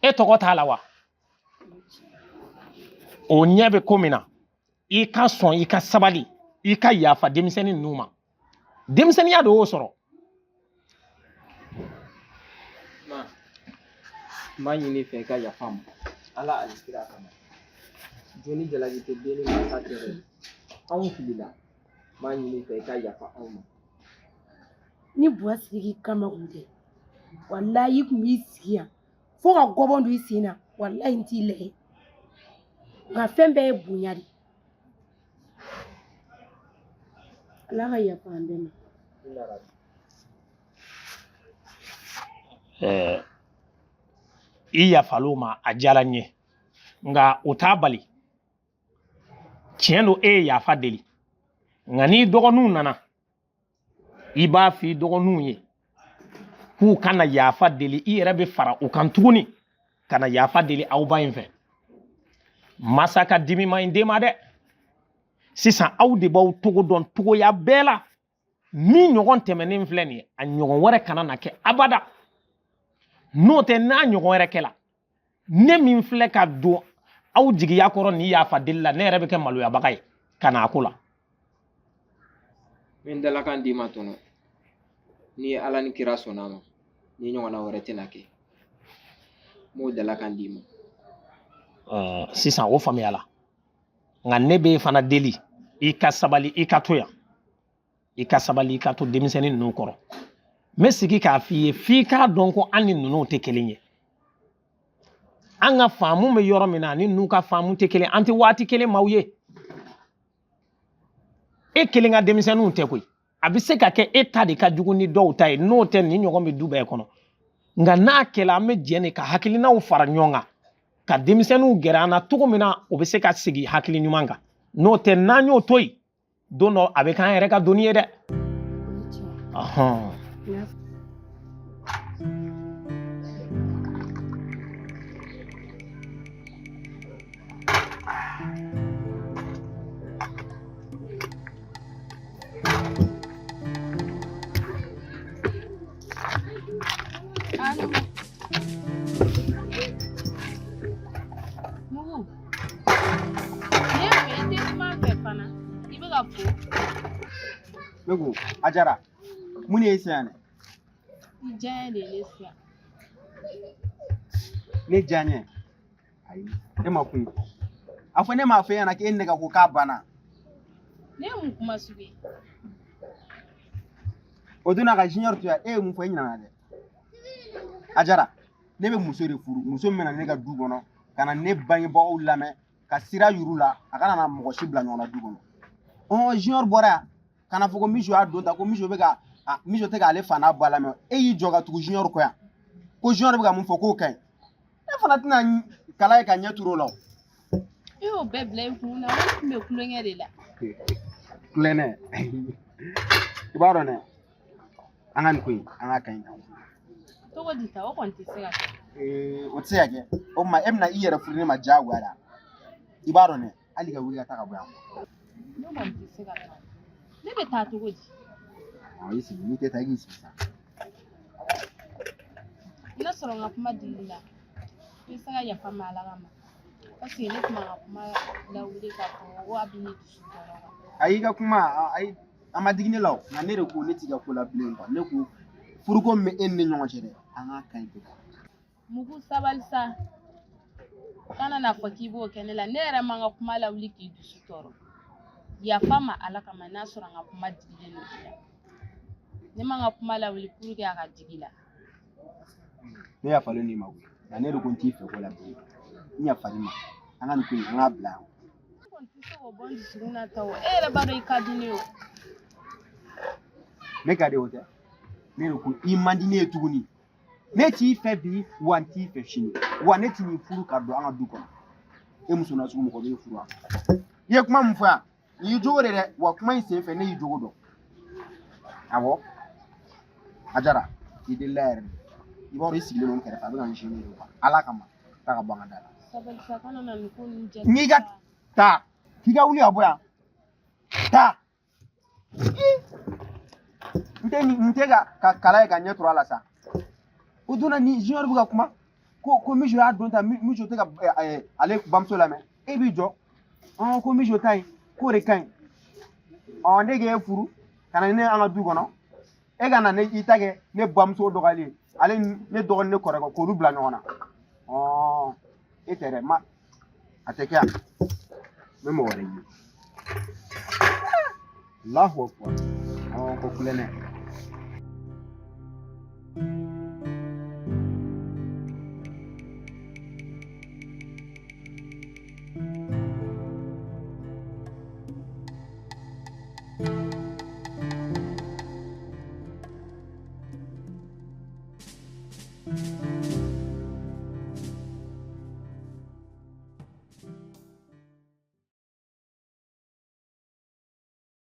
E tɔgɔ t'a la wa? O ɲɛ bɛ ko min na, i ka sɔn, i ka sabali, i ka yafa denmisɛnnin ninnu ma. Denmisɛnninya de y'o sɔrɔ. Ma, n b'a ɲini i fɛ i ka yafa n ma Ala ani kira kama. Jo ni jalaki tɛ den ni mansa cɛ dɛ. Anw filila, n b'a ɲini i fɛ i ka yafa anw ma. Ni Buwa Sidiki kama kun tɛ, walayi i kun b'i sigi yan fo ka gɔbɔn don i sen na, walayi n t'i lajɛ. Nka fɛn bɛɛ ye bonya de ye. Ala ka yafa an bɛɛ ma. I yafal'o ma, a diyara n ye, nka o t'a bali. Tiɲɛ don, e ye yafa deli, nka n'i dɔgɔninw nana, i b'a f'i dɔgɔninw ye k'u kana yafa deli. I yɛrɛ bɛ fara u kan tuguni ka na yafa deli aw ba in fɛ. Masa ka dimi man ɲi den ma dɛ. Sisan aw de b'aw togo dɔn togoya bɛɛ la. Min ɲɔgɔn tɛmɛnen filɛ nin ye, a ɲɔgɔn wɛrɛ kana na kɛ abada. N'o tɛ, n'a ɲɔgɔn wɛrɛ kɛla, ne min filɛ ka don aw jigiya kɔrɔ nin yafa deli la, ne yɛrɛ bɛ kɛ maloyabaga ye ka na a ko la. N bɛ n dalakan d'i ma tɔnɔ, ni Ala ni kira sɔnna a ma, ni ɲɔgɔnna wɛrɛ tɛna kɛ. N b'o dalakan d'i ma. Sisan o faamuyala, nka ne b'e fana deli, i ka sabali, i ka to yan, i ka sabali, i ka to denmisɛnnin ninnu kɔrɔ. N bɛ sigi k'a f'i ye f'i k'a dɔn ko an ni ninnu tɛ kelen ye. An ka faamu bɛ yɔrɔ min na, ani ninnu ka faamu tɛ kelen. An tɛ waati kelen maaw ye. E kelen ka denmisɛnninw tɛ koyi, a bɛ se ka kɛ e ta de ka jugu ni dɔw ta ye. N'o tɛ, nin ɲɔgɔn bɛ du bɛɛ kɔnɔ. Nka n'a kɛla, an bɛ jɛ de ka hakilinaw fara ɲɔgɔn kan ka denmisɛnninw gɛrɛ an na cogo min na, o bɛ se ka sigi hakili ɲuman kan. N'o tɛ, n'an y'o to yen, don dɔ a bɛ k'an yɛrɛ ka doni ye dɛ. Ɔhɔn. Mugu. Ne ye i tɛ kuma n fɛ fana. I bɛ ka fo. Ne ko a jara, mun de ye sisan dɛ? I diyaɲɛ de ye ne sisan. Ne diyaɲɛ? Ayi, e ma kun. A fɔ ne m'a fɔ e ɲɛna k'e ne ka ko k'a banna. Ne ye mun kuma sugu ye? O donna ka junior to yan, e ye mun fɔ? E ɲinɛna dɛ. A jara, ne bɛ muso de furu, muso min bɛna ne ka du kɔnɔ ka na ne bangebagaw lamɛn ka sira yir'u la, a kana na mɔgɔ si bila ɲɔgɔn na du kɔnɔ. Ɔn, junior bɔra yan ka na fɔ ko Miso y'a don ta, ko Miso bɛ ka Miso tɛ k'ale fa n'a ba lamɛn. E y'i jɔ ka tugu junior kɔ yan ko junior bɛ ka mun fɔ k'o ka ɲi. Ne fana tɛna kala ye ka ɲɛ turu o la o. E y'o bɛɛ bila i kun na, o tun bɛ kulonkɛ de la. Kulonkɛ, i b'a dɔn dɛ, an ka nin ko in, an k'a ka ɲi tan. Cogo di ta, o kɔni tɛ se ka kɛ. O tɛ se ka kɛ. O tuma e bɛna i yɛrɛ furu ne ma diyagoya la. I b'a dɔn dɛ, hali ka wuli ka taa ka bɔ yan. Ne kɔni tɛ se ka taa. Ne bɛ taa cogo di? Awɔ, i sigi, n'i tɛ taa, i k'i sigi sa. N'a sɔrɔ n ka kuma dil'i la, i bɛ se ka yafa n ma Ala kama. Parce que ne tun ma ka kuma lawuli k'a fɔ ko a bɛ ne dusu tɔɔrɔ. Ayi, i ka kuma, ayi, a ma digi ne la o. Nka ne de ko ne t'i ka ko la bilen quoi. Ne ko furuko min bɛ e ni ne ɲɔgɔn cɛ dɛ, an k'a ka ɲi ten. Mugu, sabali sa. Kana n'a fɔ k'i b'o kɛ ne la. Ne yɛrɛ man ka kuma lawuli k'i dusu tɔɔrɔ. Yafa ma Ala kama n'a sɔrɔ n ka kuma digilen don i la. Ne man ka kuma lawuli pour que a ka digi la. Ne yafalen n'i ma koyi, nka ne de ko n t'i fɛ ko la bilen. N yafal'i ma, an ka nin ko in, an k'a bila yan. Ne kɔni tɛ se k'o bɔ n dusukun na ta o. E yɛrɛ b'a dɔn i ka di ne ye o. Ne ka di o tɛ, ne de ko i man di ne ye tuguni. Ne t'i fɛ bi, wa n t'i fɛ sini, wa ne t'i furu ka don an ka du kɔnɔ. E muso nasugu mɔgɔ b'e furu wa? I ye kuma min fɔ yan, nin y'i jogo de dɛ, wa kuma in sen fɛ ne y'i jogo dɔn. Awɔ, a jara, i delila yɛrɛ de. I b'a dɔn i sigilen don n kɛrɛfɛ, a bɛ ka n gêner de quoi. Ala kama, taa ka bɔ an ka da la. Sabali sa, kana na nin ko ninnu jate. N'i ka Taa. K'i ka wuli ka bɔ yan. Taa. N tɛ nin n tɛ ka kala ye ka ɲɛ turu a la sa. O donna ni junior bɛ ka kuma ko Mijo y'a don tan, Mijo tɛ ka ale bamuso lamɛn. E b'i jɔ. Ɔn, ko Mijo ta in k'o de ka ɲi. Ɔn, ne k'e furu ka na ne an ka du kɔnɔ. E ka na ne i ta kɛ ne bamuso dɔgɔyali ye. Ale ne dɔgɔnin ne kɔrɔkɛ k'olu bila ɲɔgɔn na. Ɔn, e tɛ dɛ, ma a tɛ kɛ yan. N bɛ mɔgɔ wɛrɛ ɲini. Allahu akbar. Ɔn, ko kulɛnɛ.